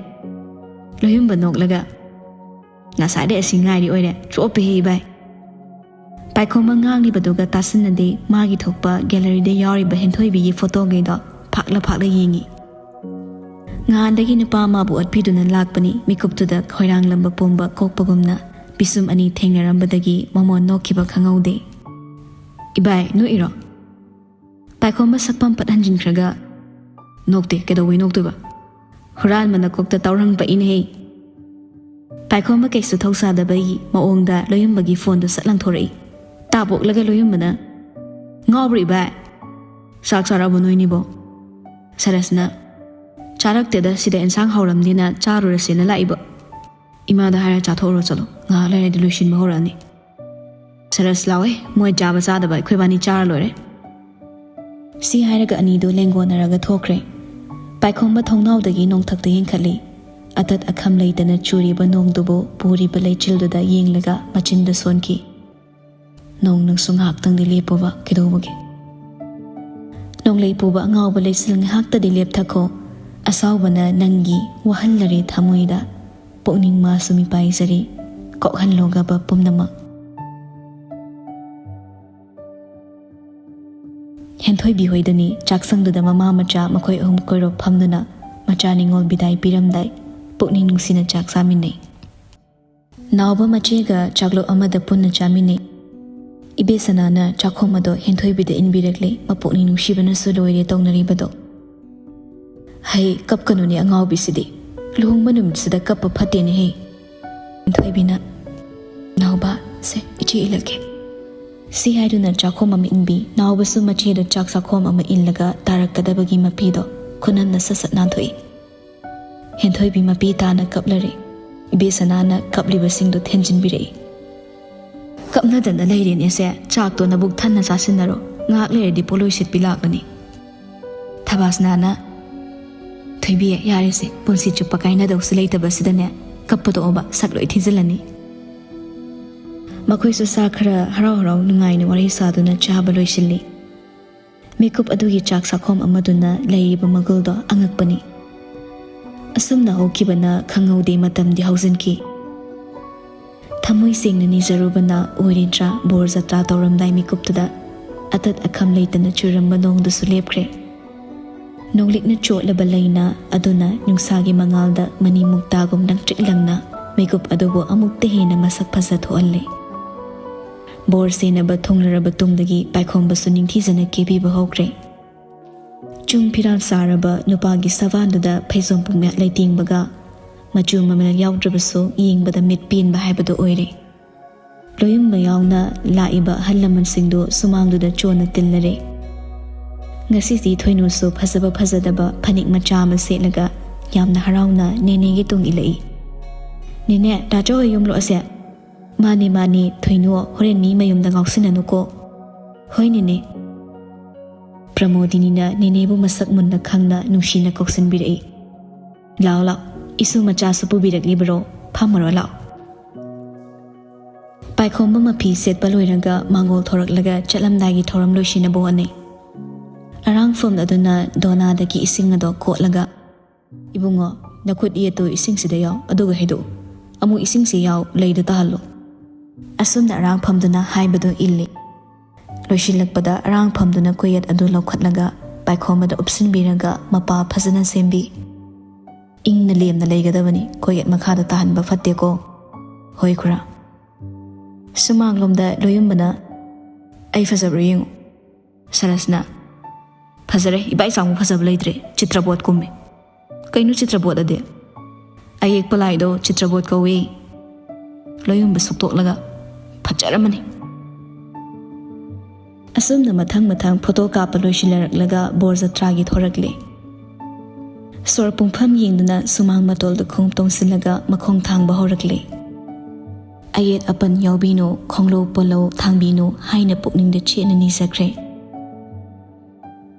ꯂꯣꯏꯌꯨꯝꯕ ꯅꯣꯛꯂꯒ, "ꯉꯁꯥꯏꯗꯩ ꯑꯁꯤ ꯉꯥꯏꯔꯤ ꯑꯣꯏꯔꯦ, ꯆꯣꯞꯄꯦꯍꯦ ꯏꯕꯥꯏ꯫" ꯄꯥꯏꯈꯣꯝꯕ ꯉꯥꯡꯂꯤꯕꯗꯨꯒ ꯇꯥꯁꯤꯟꯅꯗꯦ, ꯃꯥꯒꯤ ꯊꯣꯛꯄ ꯒꯦꯂꯔꯤꯗ ꯌꯥꯎꯔꯤꯕ ꯍꯦꯟꯊꯣꯏꯕꯤꯒꯤ ꯐꯣꯇꯣꯈꯩꯗꯣ ꯐꯥꯛꯂ ꯐꯥꯛꯂ ꯌꯦꯡꯉꯤ꯫ ꯉꯍꯥꯟꯗꯒꯤ ꯅꯨꯄꯥ ꯑꯃꯕꯨ ꯑꯣꯠꯄꯤꯗꯨꯅ ꯂꯥꯛꯄꯅꯤ꯫ ꯃꯤꯀꯨꯞꯇꯨꯗ ꯈꯣꯏꯔꯥꯡꯂꯝꯕ ꯄꯣꯝꯕ ꯀꯣꯛꯄꯒꯨꯝꯅ ꯄꯤꯁꯨꯝ ꯑꯅꯤ ꯊꯦꯡꯅꯔꯝꯕꯗꯒꯤ ꯃꯃꯣꯟ ꯅꯣꯛꯈꯤꯕ ꯈꯪꯍꯧꯗꯦ꯫ "ꯏꯕꯥꯏ, ꯅꯣꯛꯏꯔꯣ?" ꯄꯥꯏꯈꯣꯝꯕ ꯁꯛꯐꯝ ꯄꯠ ꯍꯟꯖꯤꯟꯈ꯭ꯔꯒ, "ꯅꯣꯛꯇꯦ, ꯀꯩꯗꯧꯕꯩ ꯅꯣꯛꯇꯣꯏꯕ? ꯍꯨꯔꯥꯟꯕ ꯅꯀꯣꯛꯇ ꯇꯧꯔꯝꯕ ꯏꯅꯦꯍꯦ!" ꯄꯥꯏꯈꯣꯝꯕ ꯀꯩꯁꯨ ꯊꯧꯁꯥꯗꯕꯒꯤ ꯃꯑꯣꯡꯗ ꯂꯣꯌꯨꯝꯕꯒꯤ ꯐꯣꯟꯗꯨ ꯁꯠ ꯂꯪꯊꯣꯔꯛꯏ꯫ ꯇꯥꯞ ꯑꯣꯛꯂꯒ ꯂꯣꯌꯨꯝꯕꯅ, "ꯉꯥꯎꯕ꯭ꯔꯣ ꯏꯕꯥꯏ? ꯆꯥꯛ ꯆꯥꯔꯕꯣ ꯅꯣꯏꯅꯤꯕꯣ?" ꯁꯔꯁꯅ, "ꯆꯥꯔꯛꯇꯦꯗ, ꯁꯤꯗ ꯑꯦꯟꯁꯥꯡ ꯍꯥꯎꯔꯝꯅꯤꯅ ꯆꯥꯔꯨꯔꯁꯦꯅ ꯂꯥꯛꯏꯕ꯫ ꯏꯃꯥꯗ ꯍꯥꯏꯔ ꯆꯥꯊꯣꯛꯎꯔꯣ ꯆꯠꯂꯣ, ꯉꯥꯏꯍꯥꯛ ꯂꯩꯔꯗꯤ ꯂꯣꯏꯁꯤꯟꯕ ꯍꯧꯔꯛꯑꯅꯤ꯫ ꯁꯔꯁ ꯂꯥꯛꯑꯣꯏ, ꯃꯣꯏ ꯆꯥꯕ ꯆꯥꯗꯕ ꯑꯩꯈꯣꯏꯕꯥꯅꯤ ꯆꯥꯔ ꯂꯣꯏꯔꯦ꯫" ꯁꯤ ꯍꯥꯏꯔꯒ ꯑꯅꯤꯗꯨ ꯂꯦꯡꯒꯣꯟꯅꯔꯒ ꯊꯣꯛꯈ꯭ꯔꯦ꯫ ꯄꯥꯏꯈꯣꯝꯕ ꯊꯣꯡꯅꯥꯎꯗꯒꯤ ꯅꯣꯡꯊꯛꯇ ꯌꯦꯡꯈꯠꯂꯤ꯫ ꯑꯇꯠ ꯑꯈꯝ ꯂꯩꯇꯅ ꯆꯨꯔꯤꯕ ꯅꯣꯡꯗꯨꯕꯨ ꯄꯨꯔꯤꯕ ꯂꯩꯆꯤꯜꯗꯨꯗ ꯌꯦꯡꯂꯒ ꯃꯆꯤꯟꯗ ꯁꯣꯟꯈꯤ꯫ "ꯅꯣꯡ, ꯅꯪꯁꯨ ꯉꯥꯏꯍꯥꯛꯇꯪꯗꯤ ꯂꯦꯞꯄꯣꯕ, ꯀꯩꯗꯧꯕꯒꯦ? ꯅꯣꯡꯂꯩ ꯄꯨꯕ ꯑꯉꯥꯎꯕ ꯂꯩꯆꯤꯜ, ꯉꯥꯏꯍꯥꯛꯇꯗꯤ ꯂꯦꯞꯊꯈꯣ꯫ ꯑꯁꯥꯎꯕꯅ ꯅꯪꯒꯤ ꯋꯥꯍꯜꯂꯔꯦ ꯊꯃꯣꯏꯗ, ꯄꯨꯛꯅꯤꯡ ꯃꯥꯁꯨ ꯃꯤꯄꯥꯏꯖꯔꯤ, ꯀꯣꯛꯍꯜꯂꯣꯒꯕ ꯄꯨꯝꯅꯃꯛ꯫" ꯍꯦꯟꯊꯣꯏꯕꯤ ꯍꯣꯏꯗꯅꯤ ꯆꯥꯛꯁꯪꯗꯨꯗ ꯃꯃꯥ ꯃꯆꯥ ꯃꯈꯣꯏ ꯑꯍꯨꯝ ꯀꯣꯏꯔꯣꯞ ꯐꯝꯗꯨꯅ ꯃꯆꯥ ꯅꯤꯉꯣꯜ ꯕꯤꯗꯥꯏ ꯄꯤꯔꯝꯗꯥꯏ ꯄꯨꯛꯅꯤꯡ ꯅꯨꯡꯁꯤꯅ ꯆꯥꯛ ꯆꯥꯃꯤꯟꯅꯩ꯫ ꯅꯥꯎꯕ ꯃꯆꯦꯒ ꯆꯥꯛꯂꯣꯛ ꯑꯃꯗ ꯄꯨꯟꯅ ꯆꯥꯃꯤꯟꯅꯩ꯫ ꯏꯕꯦꯁꯅꯥꯅ ꯆꯥꯛꯈꯣꯝ ꯑꯗꯣ ꯍꯦꯟꯊꯣꯏꯕꯤꯗ ꯏꯟꯕꯤꯔꯛꯂꯦ, ꯃꯄꯨꯛꯅꯤꯡ ꯅꯨꯡꯁꯤꯕꯅꯁꯨ ꯂꯣꯏꯔꯦ ꯇꯧꯅꯔꯤꯕꯗꯣ꯫ "ꯍꯩ, ꯀꯞꯀꯅꯨꯅꯦ ꯑꯉꯥꯎꯕꯤꯁꯤꯗꯤ, ꯂꯨꯍꯣꯡꯕ ꯅꯨꯃꯤꯠꯁꯤꯗ ꯀꯞꯄ ꯐꯠꯇꯦꯅꯦꯍꯦ꯫" ꯍꯦꯟꯊꯣꯏꯕꯤꯅ, "ꯅꯥꯎꯕ, ꯁꯦ, ꯏꯆꯦ ꯏꯜꯂꯛꯀꯦ꯫" ꯁꯤ ꯍꯥꯏꯗꯨꯅ ꯆꯥꯛꯈꯣꯝ ꯑꯃ ꯏꯟꯕꯤ, ꯅꯥꯎꯕꯁꯨ ꯃꯆꯦꯗ ꯆꯥꯛ ꯆꯥꯛꯈꯣꯝ ꯑꯃ ꯏꯜꯂꯒ ꯇꯥꯔꯛꯀꯗꯕꯒꯤ ꯃꯄꯤꯗꯣ ꯈꯨꯅꯝꯅ ꯁꯠ ꯁꯠ ꯅꯥꯟꯊꯣꯛꯏ꯫ ꯍꯦꯟꯊꯣꯏꯕꯤ ꯃꯄꯤ ꯇꯥꯅ ꯀꯞꯂꯔꯦ꯫ ꯏꯕꯦꯁꯅꯥꯅ ꯀꯞꯂꯤꯕꯁꯤꯡꯗꯨ ꯊꯦꯝꯖꯤꯟꯕꯤꯔꯛꯏ꯫ "ꯀꯞꯅꯗꯅ ꯂꯩꯔꯦꯅꯦꯁꯦ, ꯆꯥꯛꯇꯣ ꯅꯕꯨꯛ ꯊꯟꯅ ꯆꯥꯁꯤꯟꯅꯔꯣ, ꯉꯥꯏꯍꯥꯛ ꯂꯩꯔꯗꯤ ꯄꯣꯂꯣꯏ ꯁꯤꯠꯄꯤ ꯂꯥꯛꯂꯅꯤ꯫" ꯊꯕꯥꯁꯅꯥꯅ, "ꯊꯣꯏꯕꯤ, ꯌꯥꯔꯦꯁꯦ, ꯄꯨꯟꯁꯤ ꯆꯨꯞꯄ ꯀꯥꯏꯅꯗꯧꯁꯨ ꯂꯩꯇꯕꯁꯤꯗꯅꯦ, ꯀꯞꯄ ꯇꯣꯛꯑꯣꯕ, ꯁꯛ ꯂꯣꯏ ꯊꯤꯖꯤꯜꯂꯅꯤ꯫" ꯃꯈꯣꯏꯁꯨ ꯆꯥꯛ ꯈꯔ ꯍꯔꯥꯎ ꯍꯔꯥꯎ ꯅꯨꯡꯉꯥꯏꯅ ꯋꯥꯔꯤ ꯁꯥꯗꯨꯅ ꯆꯥꯕ ꯂꯣꯏꯁꯤꯜꯂꯤ꯫ ꯃꯤꯀꯨꯞ ꯑꯗꯨꯒꯤ ꯆꯥꯛ ꯆꯥꯛꯈꯣꯝ ꯑꯃꯗꯨꯅ ꯂꯩꯔꯤꯕ ꯃꯒꯨꯜꯗꯣ ꯑꯉꯛꯄꯅꯤ꯫ ꯑꯁꯨꯝꯅ ꯍꯧꯈꯤꯕꯅ ꯈꯪꯍꯧꯗꯦ, ꯃꯇꯝꯗꯤ ꯍꯧꯖꯤꯟꯈꯤ꯫ ꯊꯃꯣꯏ ꯁꯦꯡꯅ ꯅꯤꯖꯔꯨꯕꯅ ꯑꯣꯏꯔꯤꯗ꯭ꯔꯥ, ꯕꯣꯔ ꯖꯇ꯭ꯔꯥ ꯇꯧꯔꯝꯗꯥꯏ ꯃꯤꯀꯨꯞꯇꯨꯗ ꯑꯇꯠ ꯑꯈꯝ ꯂꯩꯇꯅ ꯆꯨꯔꯝꯕ ꯅꯣꯡꯗꯨꯁꯨ ꯂꯦꯞꯈ꯭ꯔꯦ꯫ ꯅꯣꯡꯂꯤꯛꯅ ꯆꯣꯠꯂꯕ ꯂꯩꯅꯥ ꯑꯗꯨꯅ ꯅꯨꯡꯁꯥꯒꯤ ꯃꯉꯥꯜꯗ ꯃꯅꯤ ꯃꯨꯛꯇꯥꯒꯨꯝ ꯂꯪꯇ꯭ꯔꯤꯛ ꯂꯪꯅ ꯃꯤꯀꯨꯞ ꯑꯗꯨꯕꯨ ꯑꯃꯨꯛꯇ ꯍꯦꯟꯅ ꯃꯁꯛ ꯐꯖ ꯊꯣꯛꯍꯜꯂꯦ꯫ ꯕꯣꯔ ꯁꯦꯟꯅꯕ ꯊꯨꯡꯂꯔꯕ ꯇꯨꯡꯗꯒꯤ ꯄꯥꯏꯈꯣꯝꯕꯁꯨ ꯅꯤꯡꯊꯤꯖꯅ ꯀꯦꯕꯤꯕ ꯍꯧꯈ꯭ꯔꯦ꯫ ꯆꯨꯡ ꯐꯤꯔꯥꯜ ꯁꯥꯔꯕ ꯅꯨꯄꯥꯒꯤ ꯁꯕꯥꯟꯗꯨꯗ ꯐꯩꯖꯣꯝ ꯄꯨꯝꯌꯥꯠ ꯂꯩꯇꯦꯡꯕꯒ, ꯃꯆꯨ ꯃꯃꯦꯜ ꯌꯥꯎꯗ꯭ꯔꯕꯁꯨ ꯌꯦꯡꯕꯗ ꯃꯤꯠ ꯄꯦꯟꯕ ꯍꯥꯏꯕꯗꯨ ꯑꯣꯏꯔꯦ꯫ ꯂꯣꯌꯨꯝꯕ ꯌꯥꯎꯅ ꯂꯥꯛꯏꯕ ꯑꯍꯜ ꯂꯃꯟꯁꯤꯡꯗꯨ ꯁꯨꯃꯥꯡꯗꯨꯗ ꯆꯣꯟꯅ ꯇꯤꯜꯂꯔꯦ꯫ ꯉꯁꯤꯗꯤ ꯊꯣꯏꯅꯨꯁꯨ ꯐꯖꯕ ꯐꯖꯗꯕ ꯐꯅꯦꯛ ꯃꯆꯥ ꯑꯃ ꯁꯦꯠꯂꯒ ꯌꯥꯝꯅ ꯍꯔꯥꯎꯅ ꯅꯦꯅꯦꯒꯤ ꯇꯨꯡ ꯏꯜꯂꯛꯏ꯫ "ꯅꯦꯅꯦ, ꯇꯥꯆꯧ ꯍꯣꯏ ꯌꯨꯝꯂꯣ ꯑꯁꯦ?" "ꯃꯥꯅꯦ, ꯃꯥꯅꯦ, ꯊꯣꯏꯅꯨ, ꯍꯣꯔꯦꯟ ꯃꯤ ꯃꯌꯨꯝꯗ ꯉꯥꯎꯁꯤꯟꯅꯅꯨꯀꯣ꯫" "ꯍꯣꯏ ꯅꯦꯅꯦ꯫" ꯄ꯭ꯔꯃꯣꯗꯤꯅꯤꯅ ꯅꯦꯅꯦꯕꯨ ꯃꯁꯛ ꯃꯨꯟꯅ ꯈꯪꯅ ꯅꯨꯡꯁꯤꯅ ꯀꯧꯁꯤꯟꯕꯤꯔꯛꯏ꯫ "ꯂꯥꯎ, ꯂꯥꯎ, ꯏꯁꯨ ꯃꯆꯥꯁꯨ ꯄꯨꯕꯤꯔꯛꯂꯤꯕꯔꯣ? ꯐꯝꯃꯔꯣ, ꯂꯥꯎ꯫" ꯄꯥꯏꯈꯣꯝꯕ ꯃꯐꯤ ꯁꯦꯠꯄ ꯂꯣꯏꯔꯒ ꯃꯥꯡꯒꯣꯜ ꯊꯣꯔꯛꯂꯒ ꯆꯠꯂꯝꯗꯥꯏꯒꯤ ꯊꯧꯔꯝ ꯂꯣꯏꯁꯤꯟꯅꯕ ꯍꯣꯠꯅꯩ꯫ ꯑꯔꯥꯡꯐꯝ ꯑꯗꯨꯅ ꯗꯣꯅꯥꯗꯒꯤ ꯏꯁꯤꯡ ꯑꯗꯨ ꯀꯣꯠꯂꯒ, "ꯏꯕꯨꯡꯉꯣ, ꯅꯈꯨꯠ ꯌꯦꯠꯇꯨ ꯏꯁꯤꯡꯁꯤꯗ ꯌꯥꯎ, ꯑꯗꯨꯒ ꯍꯩꯗꯣꯛꯎ꯫ ꯑꯃꯨꯛ ꯏꯁꯤꯡꯁꯤ ꯌꯥꯎ, ꯂꯩꯗꯨ ꯇꯥꯍꯜꯂꯨ꯫" ꯑꯁꯨꯝꯅ ꯑꯔꯥꯡꯐꯝꯗꯨꯅ ꯍꯥꯏꯕꯗꯨ ꯏꯜꯂꯤ꯫ ꯂꯣꯏꯁꯤꯜꯂꯛꯄꯗ ꯑꯔꯥꯡꯐꯝꯗꯨꯅ ꯀꯣꯌꯦꯠ ꯑꯗꯨ ꯂꯧꯈꯠꯂꯒ ꯄꯥꯏꯈꯣꯝꯕꯗ ꯎꯞꯁꯤꯟꯕꯤꯔꯒ ꯃꯄꯥ ꯐꯖꯅ ꯁꯦꯝꯕꯤ꯫ "ꯏꯪꯅ ꯂꯦꯝꯅ ꯂꯩꯒꯗꯕꯅꯤ, ꯀꯣꯌꯦꯠ ꯃꯈꯥꯗ ꯇꯥꯍꯟꯕ ꯐꯠꯇꯦꯀꯣ꯫" "ꯍꯣꯏ ꯈꯨꯔꯥ꯫" ꯁꯨꯃꯥꯡꯂꯣꯝꯗ ꯂꯣꯌꯨꯝꯕꯅ, "ꯑꯩ ꯐꯖꯕ꯭ꯔꯥ ꯌꯦꯡꯉꯨ꯫" ꯁꯔꯁꯅ, "ꯐꯖꯔꯦ, ꯏꯕꯥꯏ ꯆꯥꯡꯕꯨ ꯐꯖꯕ ꯂꯩꯇ꯭ꯔꯦ, ꯆꯤꯇ꯭ꯔꯕꯣꯠ ꯀꯨꯝꯃꯦ꯫" "ꯀꯩꯅꯣ ꯆꯤꯇ꯭ꯔꯕꯣꯠ ꯑꯗꯤ?" "ꯑꯌꯦꯛꯄ ꯂꯥꯏꯗꯣ ꯆꯤꯇ꯭ꯔꯕꯣꯠ ꯀꯧꯏ꯫" ꯂꯣꯌꯨꯝꯕ ꯁꯨꯛꯇꯣꯛꯂꯒ, "ꯐꯖꯔꯝꯃꯅꯤ꯫" ꯑꯁꯨꯝꯅ ꯃꯊꯪ ꯃꯊꯪ ꯐꯣꯇꯣ ꯀꯥꯞꯄ ꯂꯣꯏꯁꯤꯜꯂꯔꯛꯂꯒ ꯕꯣꯔ ꯖꯇ꯭ꯔꯥꯒꯤ ꯊꯣꯔꯛꯂꯦ꯫ ꯁꯣꯔ ꯄꯨꯡꯐꯝ ꯌꯦꯡꯗꯨꯅ ꯁꯨꯃꯥꯡ ꯃꯇꯣꯜꯗ ꯈꯣꯡꯎꯞ ꯇꯣꯡꯁꯤꯜꯂꯒ ꯃꯈꯣꯡ ꯊꯥꯡꯕ ꯍꯧꯔꯛꯂꯦ꯫ "ꯑꯌꯦꯠ ꯑꯄꯟ ꯌꯥꯎꯕꯤꯅꯨ, ꯈꯣꯡꯂꯧ ꯄꯣꯂꯧ ꯊꯥꯡꯕꯤꯅꯨ" ꯍꯥꯏꯅ ꯄꯨꯛꯅꯤꯡꯗ ꯆꯦꯠꯅ ꯅꯤꯖꯈ꯭ꯔꯦ꯫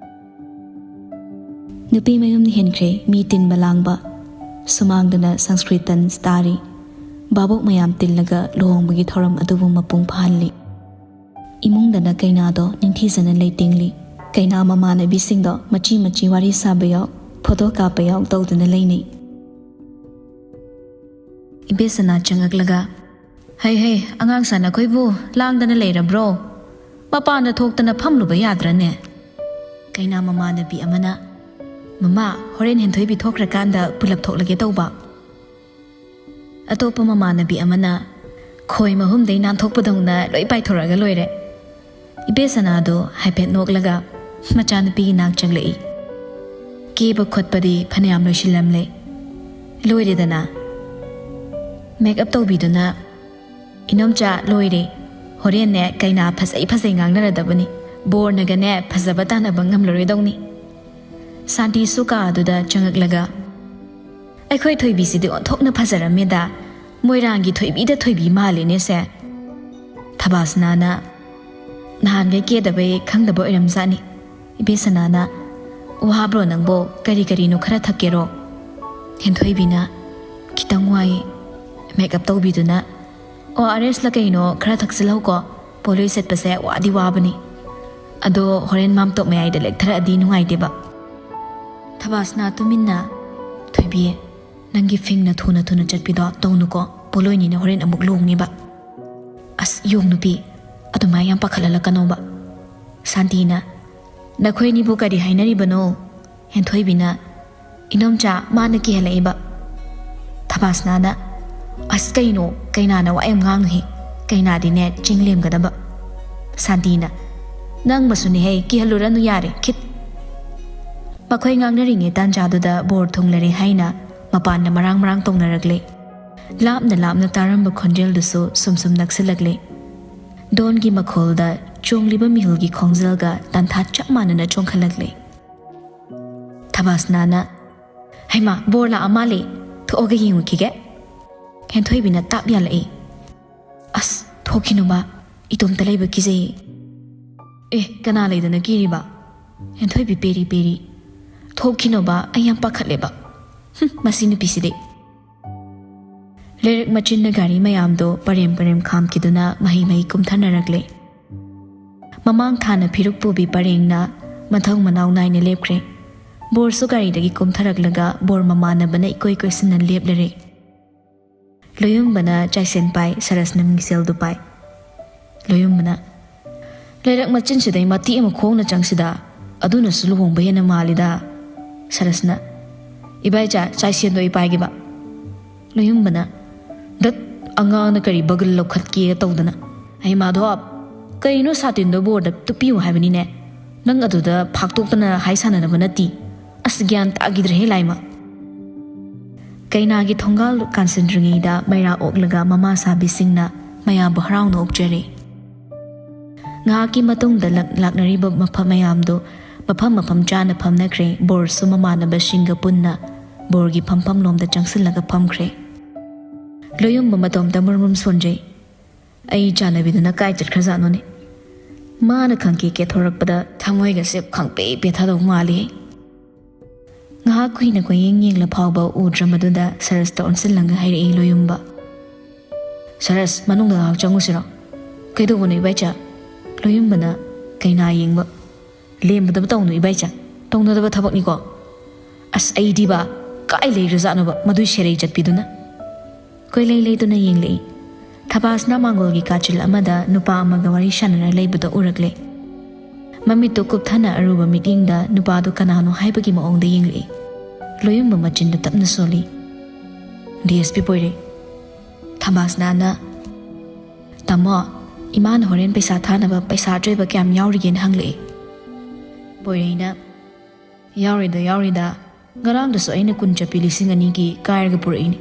ꯅꯨꯄꯤ ꯃꯌꯨꯝꯅ ꯍꯦꯟꯈ꯭ꯔꯦ ꯃꯤ ꯇꯤꯟꯕ ꯂꯥꯡꯕ꯫ ꯁꯨꯃꯥꯡꯗꯅ ꯁꯪꯁꯀ꯭ꯔꯤꯇꯟ ꯇꯥꯔꯤ꯫ ꯚꯥꯕꯣꯛ ꯃꯌꯥꯝ ꯇꯤꯜꯂꯒ ꯂꯨꯍꯣꯡꯕꯒꯤ ꯊꯧꯔꯝ ꯑꯗꯨꯕꯨ ꯃꯄꯨꯡ ꯐꯥꯍꯜꯂꯤ꯫ ꯏꯃꯨꯡꯗꯅ ꯀꯩꯅꯥꯗꯣ ꯅꯤꯡꯊꯤꯖꯅ ꯂꯩꯇꯦꯡꯂꯤ꯫ ꯀꯩꯅꯥ ꯃꯃꯥꯟꯅꯕꯤꯁꯤꯡꯗꯣ ꯃꯆꯤ ꯃꯆꯤ ꯋꯥꯔꯤ ꯁꯥꯕ ꯌꯥꯎ, ꯐꯣꯇꯣ ꯀꯥꯞꯄ ꯌꯥꯎ ꯇꯧꯗꯨꯅ ꯂꯩꯅꯩ꯫ ꯏꯕꯦꯁꯅꯥ ꯆꯪꯉꯛꯂꯒ, "ꯍꯩ ꯍꯩ, ꯑꯉꯥꯡ ꯁꯥꯟꯅꯈꯣꯏꯕꯨ ꯂꯥꯡꯗꯅ ꯂꯩꯔꯕ꯭ꯔꯣ? ꯃꯄꯥꯟꯗ ꯊꯣꯛꯇꯅ ꯐꯝꯂꯨꯕ ꯌꯥꯗ꯭ꯔꯅꯦ?" ꯀꯩꯅꯥ ꯃꯃꯥꯟꯅꯕꯤ ꯑꯃꯅ, "ꯃꯃꯥ, ꯍꯣꯔꯦꯟ ꯍꯦꯟꯊꯣꯏꯕꯤ ꯊꯣꯛꯈ꯭ꯔꯀꯥꯟꯗ ꯄꯨꯂꯞ ꯊꯣꯛꯂꯒꯦ ꯇꯧꯕ꯫" ꯑꯇꯣꯞꯄ ꯃꯃꯥꯟꯅꯕꯤ ꯑꯃꯅ ꯈꯣꯏ ꯃꯍꯨꯝꯗꯩ ꯅꯥꯟꯊꯣꯛꯄꯗꯧꯅ ꯂꯣꯏ ꯄꯥꯏꯊꯣꯔꯛꯑꯒ ꯂꯣꯏꯔꯦ꯫ ꯏꯕꯦꯁꯅꯥꯗꯣ ꯍꯥꯏꯐꯦꯠ ꯅꯣꯛꯂꯒ ꯃꯆꯥꯅꯨꯄꯤꯒꯤ ꯅꯥꯛ ꯆꯪꯂꯛꯏ꯫ ꯀꯦꯕ ꯈꯣꯠꯄꯗꯤ ꯐꯅꯌꯥꯝ ꯂꯣꯏꯁꯤꯜꯂꯝꯂꯦ꯫ ꯂꯣꯏꯔꯦꯗꯅ꯫ ꯃꯦꯛꯑꯞ ꯇꯧꯕꯤꯗꯨꯅ, "ꯏꯅꯣꯝꯆꯥ, ꯂꯣꯏꯔꯦ꯫ ꯍꯣꯔꯦꯟꯅꯦ ꯀꯩꯅꯥ ꯐꯖꯩ ꯐꯖꯩ ꯉꯥꯡꯅꯔꯗꯕꯅꯤ꯫ ꯕꯣꯔꯅꯒꯅꯦ ꯐꯖꯕ ꯇꯥꯟꯅꯕ ꯉꯝꯂꯔꯣꯏꯗꯧꯅꯤ꯫" ꯁꯥꯟꯇꯤꯁꯨ ꯀꯥ ꯑꯗꯨꯗ ꯆꯪꯉꯛꯂꯒ, "ꯑꯩꯈꯣꯏ ꯊꯣꯏꯕꯤꯁꯤꯗꯤ ꯑꯣꯟꯊꯣꯛꯅ ꯐꯖꯔꯝꯃꯦꯗ꯫ ꯃꯣꯏꯔꯥꯡꯒꯤ ꯊꯣꯏꯕꯤꯗ ꯊꯣꯏꯕꯤ ꯃꯥꯜꯂꯦꯅꯦ ꯁꯦ꯫" ꯊꯕꯥꯁꯅꯥꯅ, "ꯅꯍꯥꯟꯈꯩ ꯀꯦꯗꯕꯩ ꯈꯪꯗꯕ ꯑꯣꯏꯔꯝꯖꯥꯠꯅꯤ꯫" ꯏꯕꯦꯁꯅꯥꯅ, "ꯋꯥꯕ꯭ꯔꯣ ꯅꯪꯕꯣ? ꯀꯔꯤ ꯀꯔꯤꯅꯣ ꯈꯔ ꯊꯛꯀꯦꯔꯣ?" ꯍꯦꯟꯊꯣꯏꯕꯤꯅ, "ꯈꯤꯇꯪ ꯋꯥꯏ, ꯃꯦꯛꯑꯞ ꯇꯧꯕꯤꯗꯨꯅ꯫ ꯑꯣ ꯑꯥꯔ ꯑꯦꯁꯂ ꯀꯩꯅꯣ ꯈꯔ ꯊꯛꯆꯤꯜꯍꯧꯀꯣ꯫ ꯄꯣꯂꯣꯏ ꯁꯦꯠꯄꯁꯦ ꯋꯥꯗꯤ ꯋꯥꯕꯅꯤ꯫ ꯑꯗꯣ ꯍꯣꯔꯦꯟ ꯃꯥꯝꯇꯣꯞ ꯃꯌꯥꯏꯗ ꯂꯦꯛꯊꯔꯛꯑꯗꯤ ꯅꯨꯡꯉꯥꯏꯇꯦꯕ꯫" ꯊꯕꯥꯁꯅꯥ ꯇꯨꯃꯤꯟꯅ, "ꯊꯣꯏꯕꯤ, ꯅꯪꯒꯤ ꯐꯤꯡꯅ ꯊꯨꯅ ꯊꯨꯅ ꯆꯠꯄꯤꯗꯣ ꯇꯧꯅꯨꯀꯣ꯫ ꯄꯣꯂꯣꯏꯅꯤꯅ ꯍꯣꯔꯦꯟ ꯑꯃꯨꯛ ꯂꯣꯡꯅꯦꯕ꯫" "ꯑꯁ, ꯌꯣꯡ ꯅꯨꯄꯤ, ꯑꯗꯨꯃꯥꯏ ꯌꯥꯝ ꯄꯥꯈꯠꯍꯜꯂꯛꯀꯅꯣꯕ꯫" ꯁꯥꯟꯇꯤꯅ, "ꯅꯈꯣꯏꯅꯤꯕꯨ ꯀꯔꯤ ꯍꯥꯏꯅꯔꯤꯕꯅꯣ?" ꯍꯦꯟꯊꯣꯏꯕꯤꯅ, "ꯏꯅꯣꯝꯆꯥ, ꯃꯥꯅ ꯀꯤꯍꯜꯂꯛꯏꯕ꯫" ꯊꯕꯥꯁꯅꯥꯅ, "ꯑꯁ ꯀꯩꯅꯣ, ꯀꯩꯅꯥꯅ ꯋꯥ ꯌꯥꯝ ꯉꯥꯡꯅꯨꯍꯦ꯫ ꯀꯩꯅꯥꯗꯤꯅꯦ ꯆꯤꯡ ꯂꯦꯝꯒꯗꯕ꯫" ꯁꯥꯟꯇꯤꯅ, "ꯅꯪ ꯃꯁꯨꯅꯦꯍꯦ, ꯀꯤꯍꯜꯂꯨꯔꯅꯨ ꯌꯥꯔꯦ, ꯈꯤꯠ꯫" ꯃꯈꯣꯏ ꯉꯥꯡꯅꯔꯤꯉꯩ ꯇꯥꯟꯖꯥꯗꯨꯗ ꯕꯣꯔ ꯊꯨꯡꯂꯔꯦ ꯍꯥꯏꯅ ꯃꯄꯥꯟꯗ ꯃꯔꯥꯡ ꯃꯔꯥꯡ ꯇꯧꯅꯔꯛꯂꯦ꯫ ꯂꯥꯞꯅ ꯂꯥꯞꯅ ꯇꯥꯔꯝꯕ ꯈꯣꯟꯖꯦꯜꯗꯨꯁꯨ ꯁꯨꯝ ꯁꯨꯝ ꯅꯛꯁꯤꯜꯂꯛꯂꯦ꯫ ꯗꯣꯟꯒꯤ ꯃꯈꯣꯜꯗ ꯆꯣꯡꯂꯤꯕ ꯃꯤꯍꯨꯜꯒꯤ ꯈꯣꯡꯖꯦꯜꯒ ꯇꯥꯟꯊꯥ ꯆꯞ ꯃꯥꯟꯅꯅ ꯆꯣꯡꯈꯠꯂꯛꯂꯦ꯫ ꯊꯕꯥꯁꯅꯥꯅ, "ꯍꯩꯃꯥ, ꯕꯣꯔ ꯂꯥꯛꯑ ꯃꯥꯜꯂꯦ, ꯊꯣꯛꯑꯒ ꯌꯦꯡꯉꯨꯈꯤꯒꯦ꯫" ꯍꯦꯟꯊꯣꯏꯕꯤꯅ ꯇꯥꯞ ꯌꯥꯜꯂꯛꯏ꯫ "ꯑꯁ, ꯊꯣꯛꯈꯤꯅꯨꯕ, ꯏꯇꯣꯝꯇ ꯂꯩꯕ ꯀꯤꯖꯩꯌꯦ꯫" "ꯑꯦ, ꯀꯅꯥ ꯂꯩꯗꯅ ꯀꯤꯔꯤꯕ?" ꯍꯦꯟꯊꯣꯏꯕꯤ ꯄꯦꯔꯤ ꯄꯦꯔꯤ꯫ "ꯊꯣꯛꯈꯤꯅꯨꯕ, ꯑꯩ ꯌꯥꯝ ꯄꯥꯈꯠꯂꯦꯕ꯫ ꯍꯨꯝ, ꯃꯁꯤ ꯅꯨꯄꯤꯁꯤꯗꯤ꯫" ꯂꯩꯔꯛ ꯃꯆꯤꯟꯅ ꯒꯥꯔꯤ ꯃꯌꯥꯝꯗꯣ ꯄꯔꯦꯝ ꯄꯔꯦꯝ ꯈꯥꯝꯈꯤꯗꯨꯅ ꯃꯍꯩ ꯃꯍꯩ ꯀꯨꯝꯊꯅꯔꯛꯂꯦ꯫ ꯃꯃꯥꯡ ꯊꯥꯅ ꯐꯤꯔꯨꯛ ꯄꯨꯕꯤ ꯄꯔꯦꯡꯅ ꯃꯊꯧ ꯃꯅꯥꯎ ꯅꯥꯏꯅ ꯂꯦꯞꯈ꯭ꯔꯦ꯫ ꯕꯣꯔꯁꯨ ꯒꯥꯔꯤꯗꯒꯤ ꯀꯨꯝꯊꯔꯛꯂꯒ ꯕꯣꯔ ꯃꯃꯥꯟꯅꯕꯅ ꯏꯀꯣꯏ ꯀꯣꯏꯁꯤꯟꯅ ꯂꯦꯞꯂꯔꯦ꯫ ꯂꯣꯌꯨꯝꯕꯅ ꯆꯥꯏꯁꯦꯟ ꯄꯥꯏ, ꯁꯔꯁꯅ ꯃꯤꯡꯁꯦꯜꯗꯨ ꯄꯥꯏ꯫ ꯂꯣꯌꯨꯝꯕꯅ, "ꯂꯩꯔꯛ ꯃꯆꯤꯟꯁꯤꯗꯩ ꯃꯇꯦꯛ ꯑꯃ ꯈꯣꯡꯅ ꯆꯪꯁꯤꯗ, ꯑꯗꯨꯅꯁꯨ ꯂꯨꯍꯣꯡꯕ ꯍꯦꯟꯅ ꯃꯥꯜꯂꯤꯗ꯫" ꯁꯔꯁꯅ, "ꯏꯕꯥꯏꯆꯥ, ꯆꯥꯏꯁꯦꯟꯗꯣ ꯑꯩ ꯄꯥꯏꯒꯦꯕ"꯫ ꯂꯣꯌꯨꯝꯕꯅ, "ꯗꯠ, ꯑꯉꯥꯡꯅ ꯀꯔꯤ ꯕꯒꯜ ꯂꯧꯈꯠꯀꯦ ꯇꯧꯗꯅ꯫ ꯑꯩ ꯃꯥꯙꯣꯞ, ꯀꯩꯅꯣ ꯁꯥꯇꯤꯟꯗꯣ ꯕꯣꯔꯗ ꯇꯨꯞꯄꯤꯌꯨ ꯍꯥꯏꯕꯅꯤꯅꯦ꯫ ꯅꯪ ꯑꯗꯨꯗ ꯐꯥꯛꯇꯣꯛꯇꯅ ꯍꯥꯏ ꯁꯥꯟꯅꯅꯕ ꯅꯠꯇꯦ꯫ ꯑꯁ, ꯒ꯭ꯌꯥꯟ ꯇꯥꯈꯤꯗ꯭ꯔꯦꯍꯦ ꯂꯥꯏꯃ"꯫ ꯀꯩꯅꯥꯒꯤ ꯊꯣꯡꯒꯥꯜ ꯀꯥꯟꯁꯤꯟꯗ꯭ꯔꯤꯉꯩꯗ ꯃꯩꯔꯥ ꯑꯣꯛꯂꯒ ꯃꯃꯥ ꯁꯥꯕꯤꯁꯤꯡꯅ ꯃꯌꯥꯝꯕꯨ ꯍꯔꯥꯎꯅ ꯑꯣꯛꯆꯔꯤ꯫ ꯉꯥꯏꯍꯥꯛꯀꯤ ꯃꯇꯨꯡꯗ ꯂꯥꯛ-, ꯂꯥꯛꯅꯔꯤꯕ ꯃꯐꯝ ꯃꯌꯥꯝꯗꯨ ꯃꯐꯝ ꯃꯐꯝ ꯆꯥꯅ ꯐꯝꯅꯈ꯭ꯔꯦ꯫ ꯕꯣꯔꯁꯨ ꯃꯃꯥꯟꯅꯕꯁꯤꯡꯒ ꯄꯨꯟꯅ ꯕꯣꯔꯒꯤ ꯐꯝꯐꯝ ꯂꯣꯝꯗ ꯆꯪꯁꯤꯜꯂꯒ ꯐꯝꯈ꯭ꯔꯦ꯫ ꯂꯣꯌꯨꯝꯕ ꯃꯇꯣꯝꯇ ꯃꯨꯔꯃꯨꯝ ꯁꯣꯟꯖꯩ꯫ "ꯑꯩ ꯆꯥꯟꯅꯕꯤꯗꯨꯅ ꯀꯥꯏ ꯆꯠꯈ꯭ꯔꯖꯥꯠꯅꯣꯅꯦ?" ꯃꯥꯅ ꯈꯪꯀꯦ ꯀꯦꯊꯣꯔꯛꯄꯗ ꯊꯃꯣꯏꯒꯁꯦ ꯈꯪꯄꯦ ꯄꯦꯊꯗꯧ ꯃꯥꯜꯂꯤ꯫ ꯉꯥꯏꯍꯥꯛ ꯀꯨꯏꯅ ꯀꯣꯏꯌꯦꯡ ꯌꯦꯡꯂ ꯐꯥꯎꯕ ꯎꯗ꯭ꯔꯕꯗꯨꯗ ꯁꯔꯁꯇ ꯑꯣꯟꯁꯤꯜꯂꯒ ꯍꯥꯏꯔꯛꯏ ꯂꯣꯌꯨꯝꯕ꯫ "ꯁꯔꯁ, ꯃꯅꯨꯡꯗ ꯉꯥꯏꯍꯥꯛ ꯆꯪꯉꯨꯁꯤꯔꯣ?" "ꯀꯩꯗꯧꯕꯅꯣ ꯏꯕꯥꯏꯆꯥ?" ꯂꯣꯌꯨꯝꯕꯅ ꯀꯩꯅꯥ ꯌꯦꯡꯕ꯫ "ꯂꯦꯝꯕꯗꯕ ꯇꯧꯅꯨ ꯏꯕꯥꯏꯆꯥ, ꯇꯧꯅꯗꯕ ꯊꯕꯛꯅꯤꯀꯣ꯫ ꯑꯁ, ꯑꯩꯗꯤꯕ, ꯀꯥꯏ ꯂꯩꯔꯖꯥꯠꯅꯣꯕ ꯃꯗꯨꯏ ꯁꯦꯔꯩ ꯆꯠꯄꯤꯗꯨꯅ?" ꯀꯣꯏꯂꯩ ꯂꯩꯗꯨꯅ ꯌꯦꯡꯂꯛꯏ꯫ ꯊꯕꯥꯁꯅ ꯃꯥꯡꯒꯣꯜꯒꯤ ꯀꯥꯆꯤꯜ ꯑꯃꯗ ꯅꯨꯄꯥ ꯑꯃꯒ ꯋꯥꯔꯤ ꯁꯥꯟꯅꯔ ꯂꯩꯕꯗꯣ ꯎꯔꯛꯂꯦ꯫ ꯃꯃꯤꯠꯇꯨ ꯀꯨꯞꯊꯅ ꯑꯔꯨꯕ ꯃꯤꯠꯌꯦꯡꯗ ꯅꯨꯄꯥꯗꯨ ꯀꯅꯥꯅꯣ ꯍꯥꯏꯕꯒꯤ ꯃꯑꯣꯡꯗ ꯌꯦꯡꯂꯛꯏ꯫ ꯂꯣꯌꯨꯝꯕ ꯃꯆꯤꯟꯗ ꯇꯞꯅ ꯁꯣꯜꯂꯤ꯫ "ꯗꯤ ꯑꯦꯁ ꯄꯤ ꯄꯣꯏꯔꯩ, ꯊꯕꯥꯁꯅꯥꯅ, ꯇꯥꯃꯣ, ꯏꯃꯥꯅ ꯍꯣꯔꯦꯟ ꯄꯩꯁꯥ ꯊꯥꯅꯕ ꯄꯩꯁꯥ ꯑꯆꯣꯏꯕ ꯀꯌꯥꯝ ꯌꯥꯎꯔꯤꯒꯦꯅ ꯍꯪꯂꯛꯏ"꯫ ꯄꯣꯏꯔꯩꯅ, "ꯌꯥꯎꯔꯤꯗ, ꯌꯥꯎꯔꯤꯗ꯫ ꯉꯔꯥꯡꯗꯁꯨ ꯑꯩꯅ ꯀꯨꯟ ꯆꯠꯄꯤ ꯂꯤꯁꯤꯡ ꯑꯅꯤꯒꯤ ꯀꯥꯏꯔꯒ ꯄꯨꯔꯛꯏꯅꯤ꯫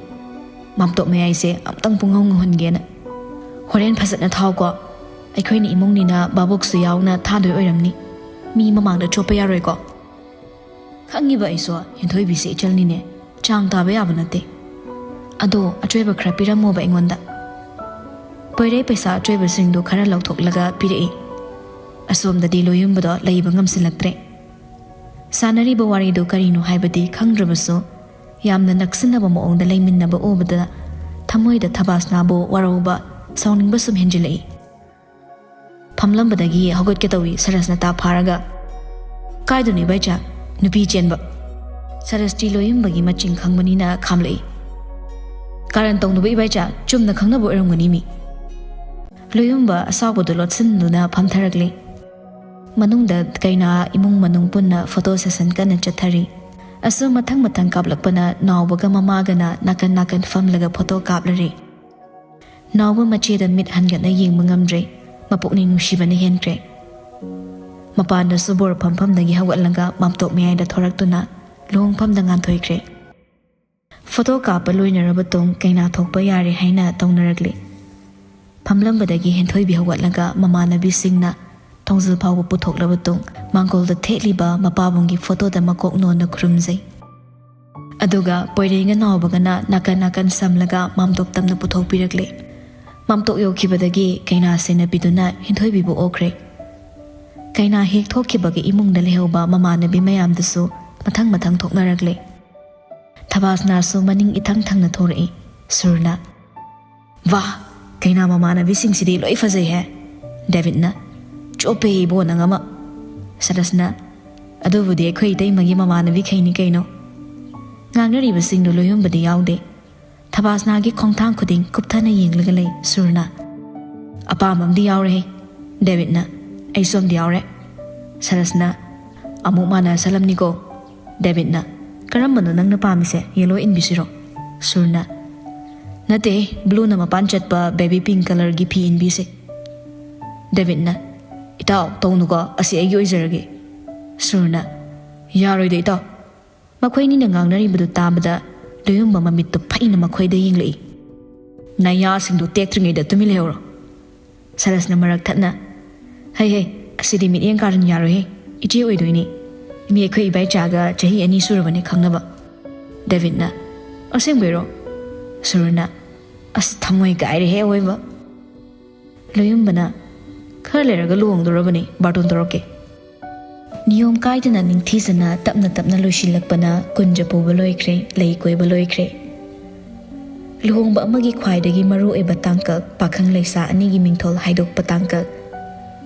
ꯃꯥꯝꯇꯣꯞ ꯃꯌꯥꯏꯁꯦ ꯑꯝꯇꯪ ꯄꯨꯡꯍꯧ ꯉꯧꯍꯟꯒꯦꯅ꯫ ꯍꯣꯔꯦꯟ ꯐꯖꯅ ꯊꯥꯎꯀꯣ꯫ ꯑꯩꯈꯣꯏꯅ ꯏꯃꯨꯡꯅꯤꯅ ꯚꯥꯕꯣꯛꯁꯨ ꯌꯥꯎꯅ ꯊꯥꯗꯣꯏ ꯑꯣꯏꯔꯝꯅꯤ꯫ ꯃꯤ ꯃꯃꯥꯡꯗ ꯆꯣꯞꯄ ꯌꯥꯔꯣꯏꯀꯣ"꯫ "ꯈꯪꯉꯤꯕ ꯑꯩꯁꯨ, ꯍꯦꯟꯊꯣꯏꯕꯤꯁꯦ ꯏꯆꯜꯅꯤꯅꯦ꯫ ꯆꯥꯡ ꯇꯥꯕ ꯌꯥꯕ ꯅꯠꯇꯦ꯫ ꯑꯗꯣ ꯑꯆꯣꯏꯕ ꯈꯔ ꯄꯤꯔꯝꯃꯣꯕ ꯑꯩꯉꯣꯟꯗ"꯫ ꯄꯣꯏꯔꯩ ꯄꯩꯁꯥ ꯑꯆꯣꯏꯕꯁꯤꯡꯗꯨ ꯈꯔ ꯂꯧꯊꯣꯛꯂꯒ ꯄꯤꯔꯛꯏ꯫ ꯑꯁꯣꯝꯗꯗꯤ ꯂꯣꯌꯨꯝꯕꯗꯣ ꯂꯩꯕ ꯉꯝꯁꯤꯜꯂꯛꯇ꯭ꯔꯦ꯫ ꯁꯥꯟꯅꯔꯤꯕ ꯋꯥꯔꯤꯗꯨ ꯀꯔꯤꯅꯣ ꯍꯥꯏꯕꯗꯤ ꯈꯪꯗ꯭ꯔꯕꯁꯨ, ꯌꯥꯝꯅ ꯅꯛꯁꯤꯟꯅꯕ ꯃꯑꯣꯡꯗ ꯂꯩꯃꯤꯟꯅꯕ ꯎꯕꯗ ꯊꯃꯣꯏꯗ ꯊꯕꯥꯁꯅꯥꯕꯨ ꯋꯥꯔꯧꯕ, ꯁꯥꯎꯅꯤꯡꯕ ꯁꯨꯝ ꯍꯦꯟꯖꯤꯜꯂꯛꯏ꯫ ꯐꯝꯂꯝꯕꯗꯒꯤ ꯍꯧꯒꯠꯀꯦ ꯇꯧꯏ ꯁꯔꯁꯅ ꯇꯥ ꯐꯥꯔꯒ꯫ "ꯀꯥꯏꯗꯅꯣ ꯏꯕꯥꯏꯆꯥ? ꯅꯨꯄꯤ ꯆꯦꯟꯕ"꯫ ꯁꯔꯁꯇꯤ ꯂꯣꯌꯨꯝꯕꯒꯤ ꯃꯆꯤꯡ ꯈꯪꯕꯅꯤꯅ ꯈꯥꯝꯂꯛꯏ꯫ "ꯀꯥꯔꯟ ꯇꯧꯅꯨꯕ ꯏꯕꯥꯏꯆꯥ, ꯆꯨꯝꯅ ꯈꯪꯅꯕ ꯑꯣꯏꯔꯝꯒꯅꯤ ꯃꯤ"꯫ ꯂꯣꯌꯨꯝꯕ ꯑꯁꯥꯎꯕꯗꯨ ꯂꯣꯠꯁꯤꯟꯗꯨꯅ ꯐꯝꯊꯔꯛꯂꯤ꯫ ꯃꯅꯨꯡꯗ ꯀꯩꯅꯥ ꯏꯃꯨꯡ ꯃꯅꯨꯡ ꯄꯨꯟꯅ ꯐꯣꯇꯣ ꯁꯦꯁꯟ ꯀꯟꯅ ꯆꯠꯊꯔꯤ꯫ ꯑꯁꯨꯝ ꯃꯊꯪ ꯃꯊꯪ ꯀꯥꯞꯂꯛꯄꯅ ꯅꯥꯎꯕꯒ ꯃꯃꯥꯒꯅ ꯅꯥꯀꯟ ꯅꯥꯀꯟ ꯐꯝꯂꯒ ꯐꯣꯇꯣ ꯀꯥꯞꯂꯔꯦ꯫ ꯅꯥꯎꯕ ꯃꯆꯦꯗ ꯃꯤꯠ ꯍꯟꯒꯠꯅ ꯌꯦꯡꯕ ꯉꯝꯗ꯭ꯔꯦ꯫ ꯃꯄꯨꯛꯅꯤꯡ ꯅꯨꯡꯁꯤꯕꯅ ꯍꯦꯟꯈ꯭ꯔꯦ꯫ ꯃꯄꯥꯟꯗꯁꯨ ꯕꯣꯔ ꯐꯝꯐꯝꯗꯒꯤ ꯍꯧꯒꯠꯂꯒ ꯃꯥꯝꯇꯣꯞ ꯃꯌꯥꯏꯗ ꯊꯣꯔꯛꯇꯨꯅ ꯂꯨꯍꯣꯡꯐꯝꯗ ꯉꯥꯟꯊꯣꯏꯈ꯭ꯔꯦ꯫ ꯐꯣꯇꯣ ꯀꯥꯞꯄ ꯂꯣꯏꯅꯔꯕ ꯇꯨꯡ ꯀꯩꯅꯥ ꯊꯣꯛꯄ ꯌꯥꯔꯦ ꯍꯥꯏꯅ ꯇꯧꯅꯔꯛꯂꯤ꯫ ꯐꯝꯂꯝꯕꯗꯒꯤ ꯍꯦꯟꯊꯣꯏꯕꯤ ꯍꯧꯒꯠꯂꯒ ꯃꯃꯥꯟꯅꯕꯤꯁꯤꯡꯅ ꯊꯣꯡꯖꯤꯜ ꯐꯥꯎꯕ ꯄꯨꯊꯣꯛꯂꯕ ꯇꯨꯡ ꯃꯥꯡꯒꯣꯜꯗ ꯊꯦꯠꯂꯤꯕ ꯃꯄꯥꯕꯨꯡꯒꯤ ꯐꯣꯇꯣꯗ ꯃꯀꯣꯛ ꯅꯣꯟꯅ ꯈꯨꯔꯨꯝꯖꯩ꯫ ꯑꯗꯨꯒ ꯄꯣꯏꯔꯦꯡꯒ ꯅꯥꯎꯕꯒꯅ ꯅꯥꯀꯟ ꯅꯥꯀꯟ ꯁꯝꯂꯒ ꯃꯥꯝꯇꯣꯞ ꯇꯝꯅ ꯄꯨꯊꯣꯛꯄꯤꯔꯛꯂꯦ꯫ ꯃꯥꯝꯇꯣꯞ ꯌꯧꯈꯤꯕꯗꯒꯤ ꯀꯩꯅꯥ ꯁꯦꯟꯅꯕꯤꯗꯨꯅ ꯍꯦꯟꯊꯣꯏꯕꯤꯕꯨ ꯑꯣꯛꯈ꯭ꯔꯦ꯫ ꯀꯩꯅꯥ ꯍꯦꯛ ꯊꯣꯛꯈꯤꯕꯒ ꯏꯃꯨꯡꯗ ꯂꯩꯍꯧꯕ ꯃꯃꯥꯟꯅꯕꯤ ꯃꯌꯥꯝꯗꯨꯁꯨ ꯃꯊꯪ ꯃꯊꯪ ꯊꯣꯛꯅꯔꯛꯂꯦ꯫ ꯊꯕꯥꯁꯅꯥꯁꯨ ꯃꯅꯤꯡ ꯏꯊꯪ ꯊꯪꯅ ꯊꯣꯔꯛꯏ꯫ ꯁꯨꯔꯅ, "ꯋꯥ, ꯀꯩꯅꯥ ꯃꯃꯥꯟꯅꯕꯤꯁꯤꯡꯁꯤꯗꯤ ꯂꯣꯏ ꯐꯖꯩꯍꯦ!" ꯗꯦꯕꯤꯠꯅ, "ꯆꯣꯞꯄꯦ ꯏꯕꯣ ꯅꯪ ꯑꯃ!" ꯁꯔꯁꯅ, "ꯑꯗꯨꯕꯨꯗꯤ ꯑꯩꯈꯣꯏ ꯏꯇꯩꯃꯒꯤ ꯃꯃꯥꯟꯅꯕꯤꯈꯩꯅꯤ ꯀꯩꯅꯣ!" ꯉꯥꯡꯅꯔꯤꯕꯁꯤꯡꯗꯨ ꯂꯣꯏꯍꯨꯝꯕꯗꯤ ꯌꯥꯎꯗꯦ꯫ ꯊꯕꯥꯁꯅꯥꯒꯤ ꯈꯣꯡꯊꯥꯡ ꯈꯨꯗꯤꯡ ꯀꯨꯞꯊꯅ ꯌꯦꯡꯂꯒ ꯂꯩ ꯁꯨꯔꯅ꯫ "ꯑꯄꯥꯝꯕ ꯑꯃꯗꯤ ꯌꯥꯎꯔꯦꯍꯦ!" ꯗꯦꯕꯤꯠꯅ, "ꯑꯩꯁꯨ ꯑꯃꯗꯤ ꯌꯥꯎꯔꯦ!" ꯁꯔꯁꯅ, "ꯑꯃꯨꯛ ꯃꯥꯟꯅꯁꯜꯂꯝꯅꯤꯀꯣ!" ꯗꯦꯕꯤꯠꯅ, "ꯀꯔꯝꯕꯅꯣ ꯅꯪꯅ ꯄꯥꯝꯃꯤꯁꯦ? ꯌꯦꯂꯣ ꯏꯟꯕꯤꯁꯤꯔꯣ?" ꯁꯨꯔꯅ, "ꯅꯠꯇꯦ, ꯕ꯭ꯂꯨꯅ ꯃꯄꯥꯟ ꯆꯠꯄ ꯕꯦꯕꯤ ꯄꯤꯡ ꯀꯂꯔꯒꯤ ꯐꯤ ꯏꯟꯕꯤꯁꯦ!" ꯗꯦꯕꯤꯠꯅ, "ꯏꯇꯥꯎ, ꯇꯧꯅꯨꯀꯣ, ꯑꯁꯤ ꯑꯩꯒꯤ ꯑꯣꯏꯖꯔꯒꯦ!" ꯁꯨꯔꯅ, "ꯌꯥꯔꯣꯏꯗ ꯏꯇꯥꯎ!" ꯃꯈꯣꯏꯅꯤꯅ ꯉꯥꯡꯅꯔꯤꯕꯗꯨ ꯇꯥꯕꯗ ꯂꯣꯌꯨꯝꯕ ꯃꯃꯤꯠꯇꯨ ꯐꯩꯅ ꯃꯈꯣꯏꯗ ꯌꯦꯡꯂꯛꯏ꯫ "ꯅꯌꯥꯁꯤꯡꯗꯨ ꯇꯦꯛꯇ꯭ꯔꯤꯉꯩꯗ ꯇꯨꯃꯤꯟ ꯂꯩꯍꯧꯔꯣ!" ꯁꯔꯁꯅ ꯃꯔꯛ ꯊꯠꯅ, "ꯍꯩ ꯍꯩ, ꯑꯁꯤꯗꯤ ꯃꯤꯠꯌꯦꯡ ꯀꯥꯔꯟ ꯌꯥꯔꯣꯏꯍꯦ, ꯏꯆꯦ ꯑꯣꯏꯗꯣꯏꯅꯤ꯫ ꯃꯤ ꯑꯩꯈꯣꯏ ꯏꯕꯥꯏꯆꯥꯒ ꯆꯍꯤ ꯑꯅꯤ ꯁꯨꯔꯕꯅꯦ ꯈꯪꯅꯕ꯫" ꯗꯦꯕꯤꯠꯅ, "ꯑꯁꯦꯡꯕꯩꯔꯣ?" ꯁꯨꯔꯅ, "ꯑꯁ, ꯊꯃꯣꯏ ꯀꯥꯏꯔꯦꯍꯦ ꯑꯋꯣꯏꯕ!" ꯂꯣꯌꯨꯝꯕꯅ, "ꯈꯔ ꯂꯩꯔꯒ ꯂꯨꯍꯣꯡꯗꯣꯔꯕꯅꯤ, ꯕꯥꯔꯇꯣꯟ ꯇꯧꯔꯛꯀꯦ꯫" ꯅꯤꯌꯣꯝ ꯀꯥꯏꯗꯅ ꯅꯤꯡꯊꯤꯖꯅ ꯇꯞꯅ ꯇꯞꯅ ꯂꯣꯏꯁꯤꯜꯂꯛꯄꯅ ꯀꯨꯟꯖ ꯄꯨꯕ ꯂꯣꯏꯈ꯭ꯔꯦ, ꯂꯩ ꯀꯣꯏꯕ ꯂꯣꯏꯈ꯭ꯔꯦ꯫ ꯂꯨꯍꯣꯡꯕ ꯑꯃꯒꯤ ꯈ꯭ꯋꯥꯏꯗꯒꯤ ꯃꯔꯨ ꯑꯣꯏꯕ ꯇꯥꯡꯀꯛ, ꯄꯥꯈꯪ ꯂꯩꯁꯥ ꯑꯅꯤꯒꯤ ꯃꯤꯡꯊꯣꯜ ꯍꯥꯏꯗꯣꯛꯄ ꯇꯥꯡꯀꯛ꯫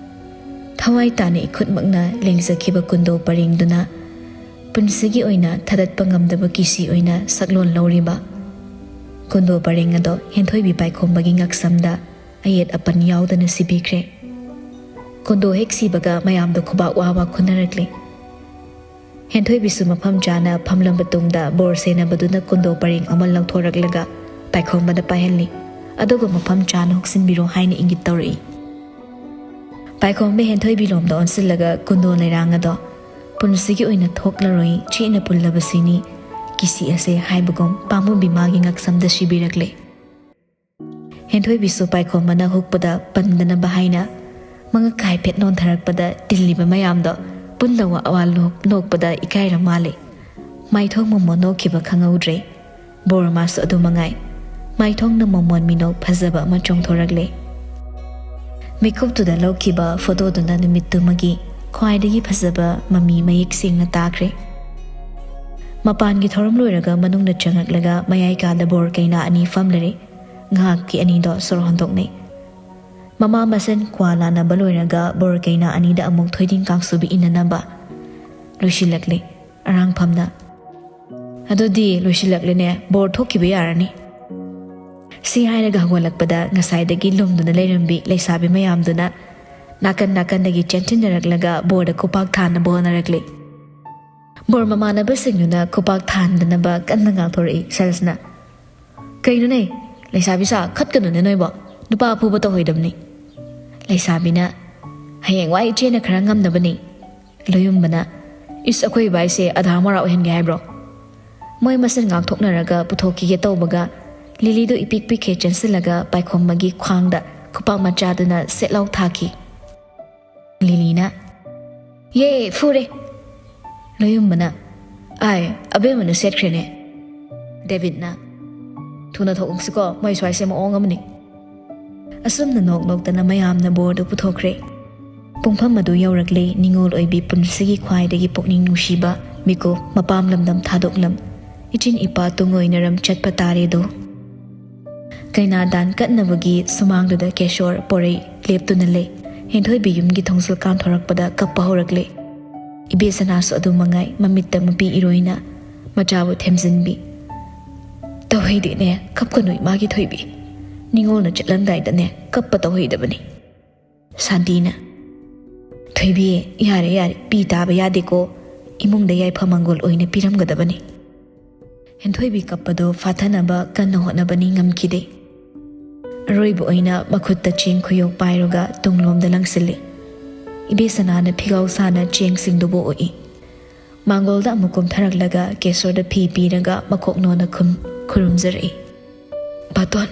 ꯊꯋꯥꯏ ꯇꯥꯅ ꯏꯈꯨꯠꯃꯛꯅ ꯂꯦꯡꯖꯈꯤꯕ ꯀꯨꯟꯗꯣ ꯄꯔꯦꯡꯗꯨꯅ ꯄꯨꯟꯁꯤꯒꯤ ꯑꯣꯏꯅ ꯊꯥꯗꯠꯄ ꯉꯝꯗꯕ ꯀꯤꯁꯤ ꯑꯣꯏꯅ ꯁꯛꯂꯣꯟ ꯂꯧꯔꯤꯕ ꯀꯨꯟꯗꯣ ꯄꯔꯦꯡ ꯑꯗꯣ ꯍꯦꯟꯊꯣꯏꯕꯤ ꯄꯥꯏꯈꯣꯝꯕꯒꯤ ꯉꯛꯁꯝꯗ ꯑꯌꯦꯠ ꯑꯄꯟ ꯌꯥꯎꯗꯅ ꯁꯤꯕꯤꯈ꯭ꯔꯦ꯫ ꯀꯨꯟꯗꯣ ꯍꯦꯛ ꯁꯤꯕꯒ ꯃꯌꯥꯝꯗꯣ ꯈꯨꯕꯥꯛ ꯋꯥ ꯋꯥ ꯈꯨꯅꯔꯛꯂꯦ꯫ ꯍꯦꯟꯊꯣꯏꯕꯤꯁꯨ ꯃꯐꯝ ꯆꯥꯅ ꯐꯝꯂꯝꯕ ꯇꯨꯡꯗ ꯕꯣꯔ ꯁꯦꯟꯅꯕꯗꯨꯅ ꯀꯨꯟꯗꯣ ꯄꯔꯦꯡ ꯑꯃ ꯂꯧꯊꯣꯔꯛꯂꯒ ꯄꯥꯏꯈꯣꯝꯕꯗ ꯄꯥꯏꯍꯜꯂꯤ꯫ ꯑꯗꯨꯒ ꯃꯐꯝ ꯆꯥꯅ ꯍꯨꯛꯆꯤꯟꯕꯤꯔꯣ ꯍꯥꯏꯅ ꯏꯪꯒꯤꯠ ꯇꯧꯔꯛꯏ꯫ ꯄꯥꯏꯈꯣꯝꯕ ꯍꯦꯟꯊꯣꯏꯕꯤ ꯂꯣꯝꯗ ꯑꯣꯟꯁꯤꯜꯂꯒ ꯀꯨꯟꯗꯣ ꯂꯩꯔꯥꯡ ꯑꯗꯣ ꯄꯨꯟꯁꯤꯒꯤ ꯑꯣꯏꯅ ꯊꯣꯛꯂꯔꯣꯏ, ꯆꯦꯠꯅ ꯄꯨꯜꯂꯕꯁꯤꯅꯤ ꯀꯤꯁꯤ ꯑꯁꯦ ꯍꯥꯏꯕꯒꯨꯝ ꯄꯥꯝꯃꯨꯕꯤ ꯃꯥꯒꯤ ꯉꯛꯁꯝꯗ ꯁꯤꯕꯤꯔꯛꯂꯦ꯫ ꯍꯦꯟꯊꯣꯏꯕꯤꯁꯨ ꯄꯥꯏꯈꯣꯝꯕꯅ ꯍꯨꯛꯄꯗ ꯄꯟꯗꯅꯕ ꯍꯥꯏꯅ ꯃꯉꯛ ꯍꯥꯏꯐꯦꯠ ꯅꯣꯟꯊꯔꯛꯄꯗ ꯇꯤꯜꯂꯤꯕ ꯃꯌꯥꯝꯗꯣ ꯄꯨꯟꯅ ꯋꯥ ꯋꯥ ꯅꯣꯛ-, ꯅꯣꯛꯄꯗ ꯏꯀꯥꯏꯔ ꯃꯥꯜꯂꯦ꯫ ꯃꯥꯏꯊꯣꯡ ꯃꯃꯣꯟ ꯅꯣꯛꯈꯤꯕ ꯈꯪꯍꯧꯗ꯭ꯔꯦ꯫ ꯕꯣꯔꯃꯥꯁꯨ ꯑꯗꯨ ꯃꯉꯥꯏ꯫ ꯃꯥꯏꯊꯣꯡꯅ ꯃꯃꯣꯟ ꯃꯤꯅꯣꯛ ꯐꯖꯕ ꯑꯃ ꯆꯣꯡꯊꯣꯔꯛꯂꯦ꯫ ꯃꯤꯀꯨꯞꯇꯨꯗ ꯂꯧꯈꯤꯕ ꯐꯣꯇꯣꯗꯨꯅ ꯅꯨꯃꯤꯠꯇꯨꯃꯒꯤ ꯈ꯭ꯋꯥꯏꯗꯒꯤ ꯐꯖꯕ ꯃꯃꯤ ꯃꯌꯦꯛ ꯁꯦꯡꯅ ꯇꯥꯈ꯭ꯔꯦ꯫ ꯃꯄꯥꯟꯒꯤ ꯊꯧꯔꯝ ꯂꯣꯏꯔꯒ ꯃꯅꯨꯡꯗ ꯆꯪꯉꯛꯂꯒ ꯃꯌꯥꯏ ꯀꯥꯗ ꯕꯣꯔ ꯀꯩꯅꯥ ꯑꯅꯤ ꯐꯝꯂꯔꯦ꯫ ꯉꯥꯏꯍꯥꯛꯀꯤ ꯑꯅꯤꯗꯣ ꯁꯣꯔ ꯍꯣꯟꯗꯣꯛꯅꯩ꯫ ꯃꯃꯥ ꯃꯁꯦꯟ ꯀ꯭ꯋꯥ ꯂꯥꯟꯅꯕ ꯂꯣꯏꯔꯒ ꯕꯣꯔ ꯀꯩꯅꯥ ꯑꯅꯤꯗ ꯑꯃꯨꯛ ꯊꯣꯏꯗꯤꯡ ꯀꯥꯡꯁꯨꯕꯤ ꯏꯟꯅꯅꯕ ꯂꯣꯏꯁꯤꯜꯂꯛꯂꯦ꯫ ꯑꯔꯥꯡꯐꯝꯅ, "ꯑꯗꯨꯗꯤ ꯂꯣꯏꯁꯤꯜꯂꯛꯂꯦꯅꯦ, ꯕꯣꯔ ꯊꯣꯛꯈꯤꯕ ꯌꯥꯔꯅꯤ"꯫ ꯁꯤ ꯍꯥꯏꯔꯒ ꯍꯧꯒꯠꯂꯛꯄꯗ ꯉꯁꯥꯏꯗꯒꯤ ꯂꯨꯝꯗꯨꯅ ꯂꯩꯔꯝꯕꯤ ꯂꯩꯁꯥꯕꯤ ꯃꯌꯥꯝꯗꯨꯅ ꯅꯥꯀꯟ ꯅꯥꯀꯟꯗꯒꯤ ꯆꯦꯟꯁꯤꯟꯅꯔꯛꯂꯒ ꯕꯣꯔꯗ ꯈꯨꯄꯥꯛ ꯊꯥꯅꯕ ꯍꯣꯠꯅꯔꯛꯂꯤ꯫ ꯕꯣꯔ ꯃꯃꯥꯟꯅꯕꯁꯤꯡꯗꯨꯅ ꯈꯨꯄꯥꯛ ꯊꯥꯍꯟꯗꯅꯕ ꯀꯟꯅ ꯉꯥꯡꯊꯣꯔꯛꯏ꯫ ꯁꯔꯁꯅ, "ꯀꯩꯅꯣꯅꯦ, ꯂꯩꯁꯥꯕꯤ ꯁꯥ ꯈꯠꯀꯅꯨꯅꯦ ꯅꯣꯏꯕꯣ, ꯅꯨꯄꯥ ꯑꯐꯨꯕ ꯇꯧꯍꯩꯗꯕꯅꯤ"꯫ ꯂꯩꯁꯥꯕꯤꯅ, "ꯍꯌꯦꯡꯋꯥꯏ ꯏꯆꯦꯅ ꯈꯔ ꯉꯝꯅꯕꯅꯤ"꯫ ꯂꯣꯌꯨꯝꯕꯅ, "ꯏꯁ, ꯑꯩꯈꯣꯏ ꯏꯕꯥꯏꯁꯦ ꯑꯙꯥ ꯃꯣꯔꯥ ꯑꯣꯏꯍꯟꯒꯦ ꯍꯥꯏꯕ꯭ꯔꯣ?" ꯃꯣꯏ ꯃꯁꯦꯟ ꯉꯥꯛꯊꯣꯛꯅꯔꯒ ꯄꯨꯊꯣꯛꯈꯤꯒꯦ ꯇꯧꯕꯒ ꯂꯤꯂꯤꯗꯨ ꯏꯄꯤꯛ ꯄꯤꯛꯈꯩ ꯆꯦꯟꯁꯤꯜꯂꯒ ꯄꯥꯏꯈꯣꯝꯕꯒꯤ ꯈ꯭ꯋꯥꯡꯗ ꯈꯨꯄꯥꯛ ꯃꯆꯥꯗꯨꯅ ꯁꯦꯠ ꯂꯥꯎ ꯊꯥꯈꯤ꯫ ꯂꯤꯂꯤꯅ, "ꯌꯦ, ꯐꯨꯔꯦ!" ꯂꯣꯌꯨꯝꯕꯅ, "ꯑꯥꯏ, ꯑꯕꯦꯝꯃꯅ ꯁꯦꯠꯈ꯭ꯔꯦꯅꯦ!" ꯗꯦꯕꯤꯠꯅ, "ꯊꯨꯅ ꯊꯣꯛꯂꯛꯁꯤꯀꯣ, ꯃꯣꯏ ꯁ꯭ꯋꯥꯏꯁꯦ ꯃꯑꯣꯡ ꯑꯃꯅꯤ"꯫ ꯑꯁꯨꯝꯅ ꯅꯣꯛ ꯅꯣꯛꯇꯅ ꯃꯌꯥꯝꯅ ꯕꯣꯔꯗꯨ ꯄꯨꯊꯣꯛꯈ꯭ꯔꯦ꯫ ꯄꯨꯡꯐꯝ ꯑꯗꯨ ꯌꯧꯔꯛꯂꯦ ꯅꯤꯉꯣꯜ ꯑꯣꯏꯕꯤ ꯄꯨꯟꯁꯤꯒꯤ ꯈ꯭ꯋꯥꯏꯗꯒꯤ ꯄꯨꯛꯅꯤꯡ ꯅꯨꯡꯁꯤꯕ ꯃꯤꯀꯨꯞ, ꯃꯄꯥꯝ ꯂꯝꯗꯝ ꯊꯥꯗꯣꯛꯂꯝ, ꯏꯆꯤꯟ ꯏꯄꯥ ꯇꯨꯡꯑꯣꯏꯅꯔꯝ ꯆꯠꯄ ꯇꯥꯔꯦꯗꯣ꯫ ꯀꯩꯅꯥ ꯗꯥꯟ ꯀꯠꯅꯕꯒꯤ ꯁꯨꯃꯥꯡꯗꯨꯗ ꯀꯦꯁꯣꯔ ꯄꯣꯔꯩ ꯂꯦꯞꯇꯨꯅ ꯂꯩ꯫ ꯍꯦꯟꯊꯣꯏꯕꯤ ꯌꯨꯝꯒꯤ ꯊꯣꯡꯖꯤꯜ ꯀꯥꯟꯊꯣꯔꯛꯄꯗ ꯀꯞꯄ ꯍꯧꯔꯛꯂꯦ꯫ ꯏꯕꯦꯁꯅꯥꯁꯨ ꯑꯗꯨ ꯃꯉꯥꯏ, ꯃꯃꯤꯠꯇ ꯃꯄꯤ ꯏꯔꯣꯏꯅ ꯃꯆꯥꯕꯨ ꯊꯦꯝꯖꯤꯟꯕꯤ꯫ "ꯇꯧꯍꯩꯗꯦꯅꯦ, ꯀꯞꯀꯅꯨ ꯏꯃꯥꯒꯤ ꯊꯣꯏꯕꯤ꯫ ꯅꯤꯉꯣꯜꯅ ꯆꯠꯂꯝꯗꯥꯏꯗꯅꯦ ꯀꯞꯄ ꯇꯧꯍꯩꯗꯕꯅꯤ"꯫ ꯁꯥꯟꯇꯤꯅ, "ꯊꯣꯏꯕꯤ, ꯌꯥꯔꯦ ꯌꯥꯔꯦ, ꯄꯤ ꯇꯥꯕ ꯌꯥꯗꯦꯀꯣ꯫ ꯏꯃꯨꯡꯗ ꯌꯥꯏꯐ ꯃꯪꯒꯣꯜ ꯑꯣꯏꯅ ꯄꯤꯔꯝꯒꯗꯕꯅꯤ꯫ ꯍꯦꯟꯊꯣꯏꯕꯤ ꯀꯞꯄꯗꯣ ꯐꯥꯊꯅꯕ ꯀꯟꯅ ꯍꯣꯠꯅꯕꯅꯤ, ꯉꯝꯈꯤꯗꯦ꯫ ꯑꯔꯣꯏꯕ ꯑꯣꯏꯅ ꯃꯈꯨꯠꯇ ꯆꯦꯡ ꯈꯨꯌꯣꯛ ꯄꯥꯏꯔꯒ ꯇꯨꯡꯂꯣꯝꯗ ꯂꯪꯁꯤꯜꯂꯤ꯫ ꯏꯕꯦꯁꯅꯥꯅ ꯐꯤꯒꯥꯎ ꯁꯥꯅ ꯆꯦꯡꯁꯤꯡꯗꯨꯕꯨ ꯑꯣꯛꯏ꯫ ꯃꯥꯡꯒꯣꯜꯗ ꯑꯃꯨꯛ ꯀꯨꯝꯊꯔꯛꯂꯒ ꯀꯦꯁꯣꯔꯗ ꯐꯤ ꯄꯤꯔꯒ ꯃꯀꯣꯛ ꯅꯣꯟꯅ ꯈꯨꯝ-, ꯈꯨꯔꯨꯝꯖꯔꯛꯏ꯫ "ꯕꯥꯇꯣꯟ!"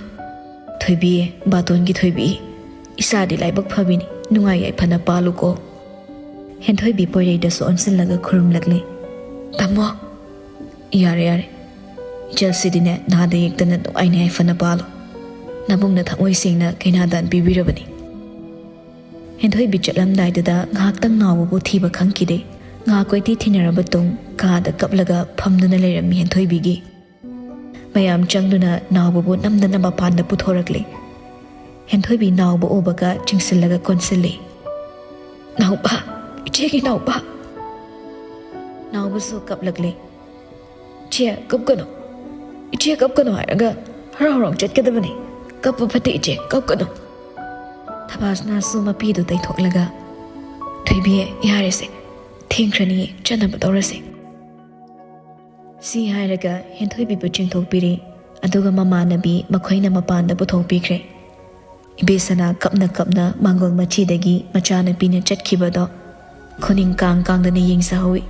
"ꯊꯣꯏꯕꯤ, ꯕꯥꯇꯣꯟꯒꯤ ꯊꯣꯏꯕꯤ, ꯏꯆꯥꯗꯤ ꯂꯥꯏꯕꯛ ꯐꯕꯤꯅꯤ, ꯅꯨꯡꯉꯥꯏ ꯌꯥꯏꯐꯅ ꯄꯥꯜꯂꯨꯀꯣ꯫" ꯍꯦꯟꯊꯣꯏꯕꯤ ꯄꯣꯏꯔꯩꯗꯁꯨ ꯑꯣꯟꯁꯤꯜꯂꯒ ꯈꯨꯔꯨꯝꯂꯛꯂꯤ꯫ "ꯇꯥꯃꯣ!" "ꯌꯥꯔꯦ, ꯌꯥꯔꯦ꯫ ꯏꯆꯜꯁꯤꯗꯤꯅꯦ, ꯅꯥꯗ ꯌꯦꯛꯇꯅ ꯅꯨꯡꯉꯥꯏꯅ ꯌꯥꯏꯐꯅ ꯄꯥꯜꯂꯨ꯫ ꯅꯕꯨꯡꯅ ꯊꯃꯣꯏ ꯁꯦꯡꯅ ꯀꯩꯅꯥꯗꯥꯟ ꯄꯤꯕꯤꯔꯕꯅꯤ꯫" ꯍꯦꯟꯊꯣꯏꯕꯤ ꯆꯠꯂꯝꯗꯥꯏꯗꯨꯗ ꯉꯥꯏꯍꯥꯛꯇꯪ ꯅꯥꯎꯕꯕꯨ ꯊꯤꯕ ꯈꯪꯈꯤꯗꯦ꯫ ꯉꯥꯏꯍꯥꯛ ꯀꯣꯏꯊꯤ ꯊꯤꯅꯔꯕ ꯇꯨꯡ ꯀꯥꯗ ꯀꯞꯂꯒ ꯐꯝꯗꯨꯅ ꯂꯩꯔꯝꯃꯤ ꯍꯦꯟꯊꯣꯏꯕꯤꯒꯤ꯫ ꯃꯌꯥꯝ ꯆꯪꯗꯨꯅ ꯅꯥꯎꯕꯕꯨ ꯅꯝꯗꯅ ꯃꯄꯥꯟꯗ ꯄꯨꯊꯣꯔꯛꯂꯦ꯫ ꯍꯦꯟꯊꯣꯏꯕꯤ ꯅꯥꯎꯕ ꯎꯕꯒ ꯆꯤꯡꯁꯤꯜꯂꯒ ꯀꯣꯟꯁꯤꯜꯂꯤ꯫ "ꯅꯥꯎꯕ! ꯏꯆꯦꯒꯤ ꯅꯥꯎꯕ!" ꯅꯥꯎꯕꯁꯨ ꯀꯞꯂꯛꯂꯦ꯫ "ꯏꯆꯦ, ꯀꯞꯀꯅꯨ꯫ ꯏꯆꯦ, ꯀꯞꯀꯅꯨ ꯍꯥꯏꯔꯒ ꯍꯔꯥꯎ ꯍꯔꯥꯎ ꯆꯠꯀꯗꯕꯅꯤ꯫ ꯀꯞꯄ ꯐꯠꯇꯦ ꯏꯆꯦ, ꯀꯞꯀꯅꯨ꯫" ꯊꯕꯥꯁꯅꯥꯁꯨ ꯃꯄꯤꯗꯨ ꯇꯩꯊꯣꯛꯂꯒ, "ꯊꯣꯏꯕꯤ, ꯌꯥꯔꯦꯁꯦ, ꯊꯦꯡꯈ꯭ꯔꯅꯤꯌꯦ, ꯆꯠꯅꯕ ꯇꯧꯔꯁꯦ꯫" ꯁꯤ ꯍꯥꯏꯔꯒ ꯍꯦꯟꯊꯣꯏꯕꯤꯕꯨ ꯆꯤꯡꯊꯣꯛꯄꯤꯔꯦ꯫ ꯑꯗꯨꯒ ꯃꯃꯥꯟꯅꯕꯤ ꯃꯈꯣꯏꯅ ꯃꯄꯥꯟꯗ ꯄꯨꯊꯣꯛꯄꯤꯈ꯭ꯔꯦ꯫ ꯏꯕꯦꯁꯅꯥ ꯀꯞꯅ ꯀꯞꯅ ꯃꯥꯡꯒꯣꯜ ꯃꯆꯤꯗꯒꯤ ꯃꯆꯥꯅꯨꯄꯤꯅ ꯆꯠꯈꯤꯕꯗꯣ ꯈꯨꯅꯤꯡ ꯀꯥꯡ ꯀꯥꯡꯗꯅ ꯌꯦꯡꯖꯍꯧꯏ꯫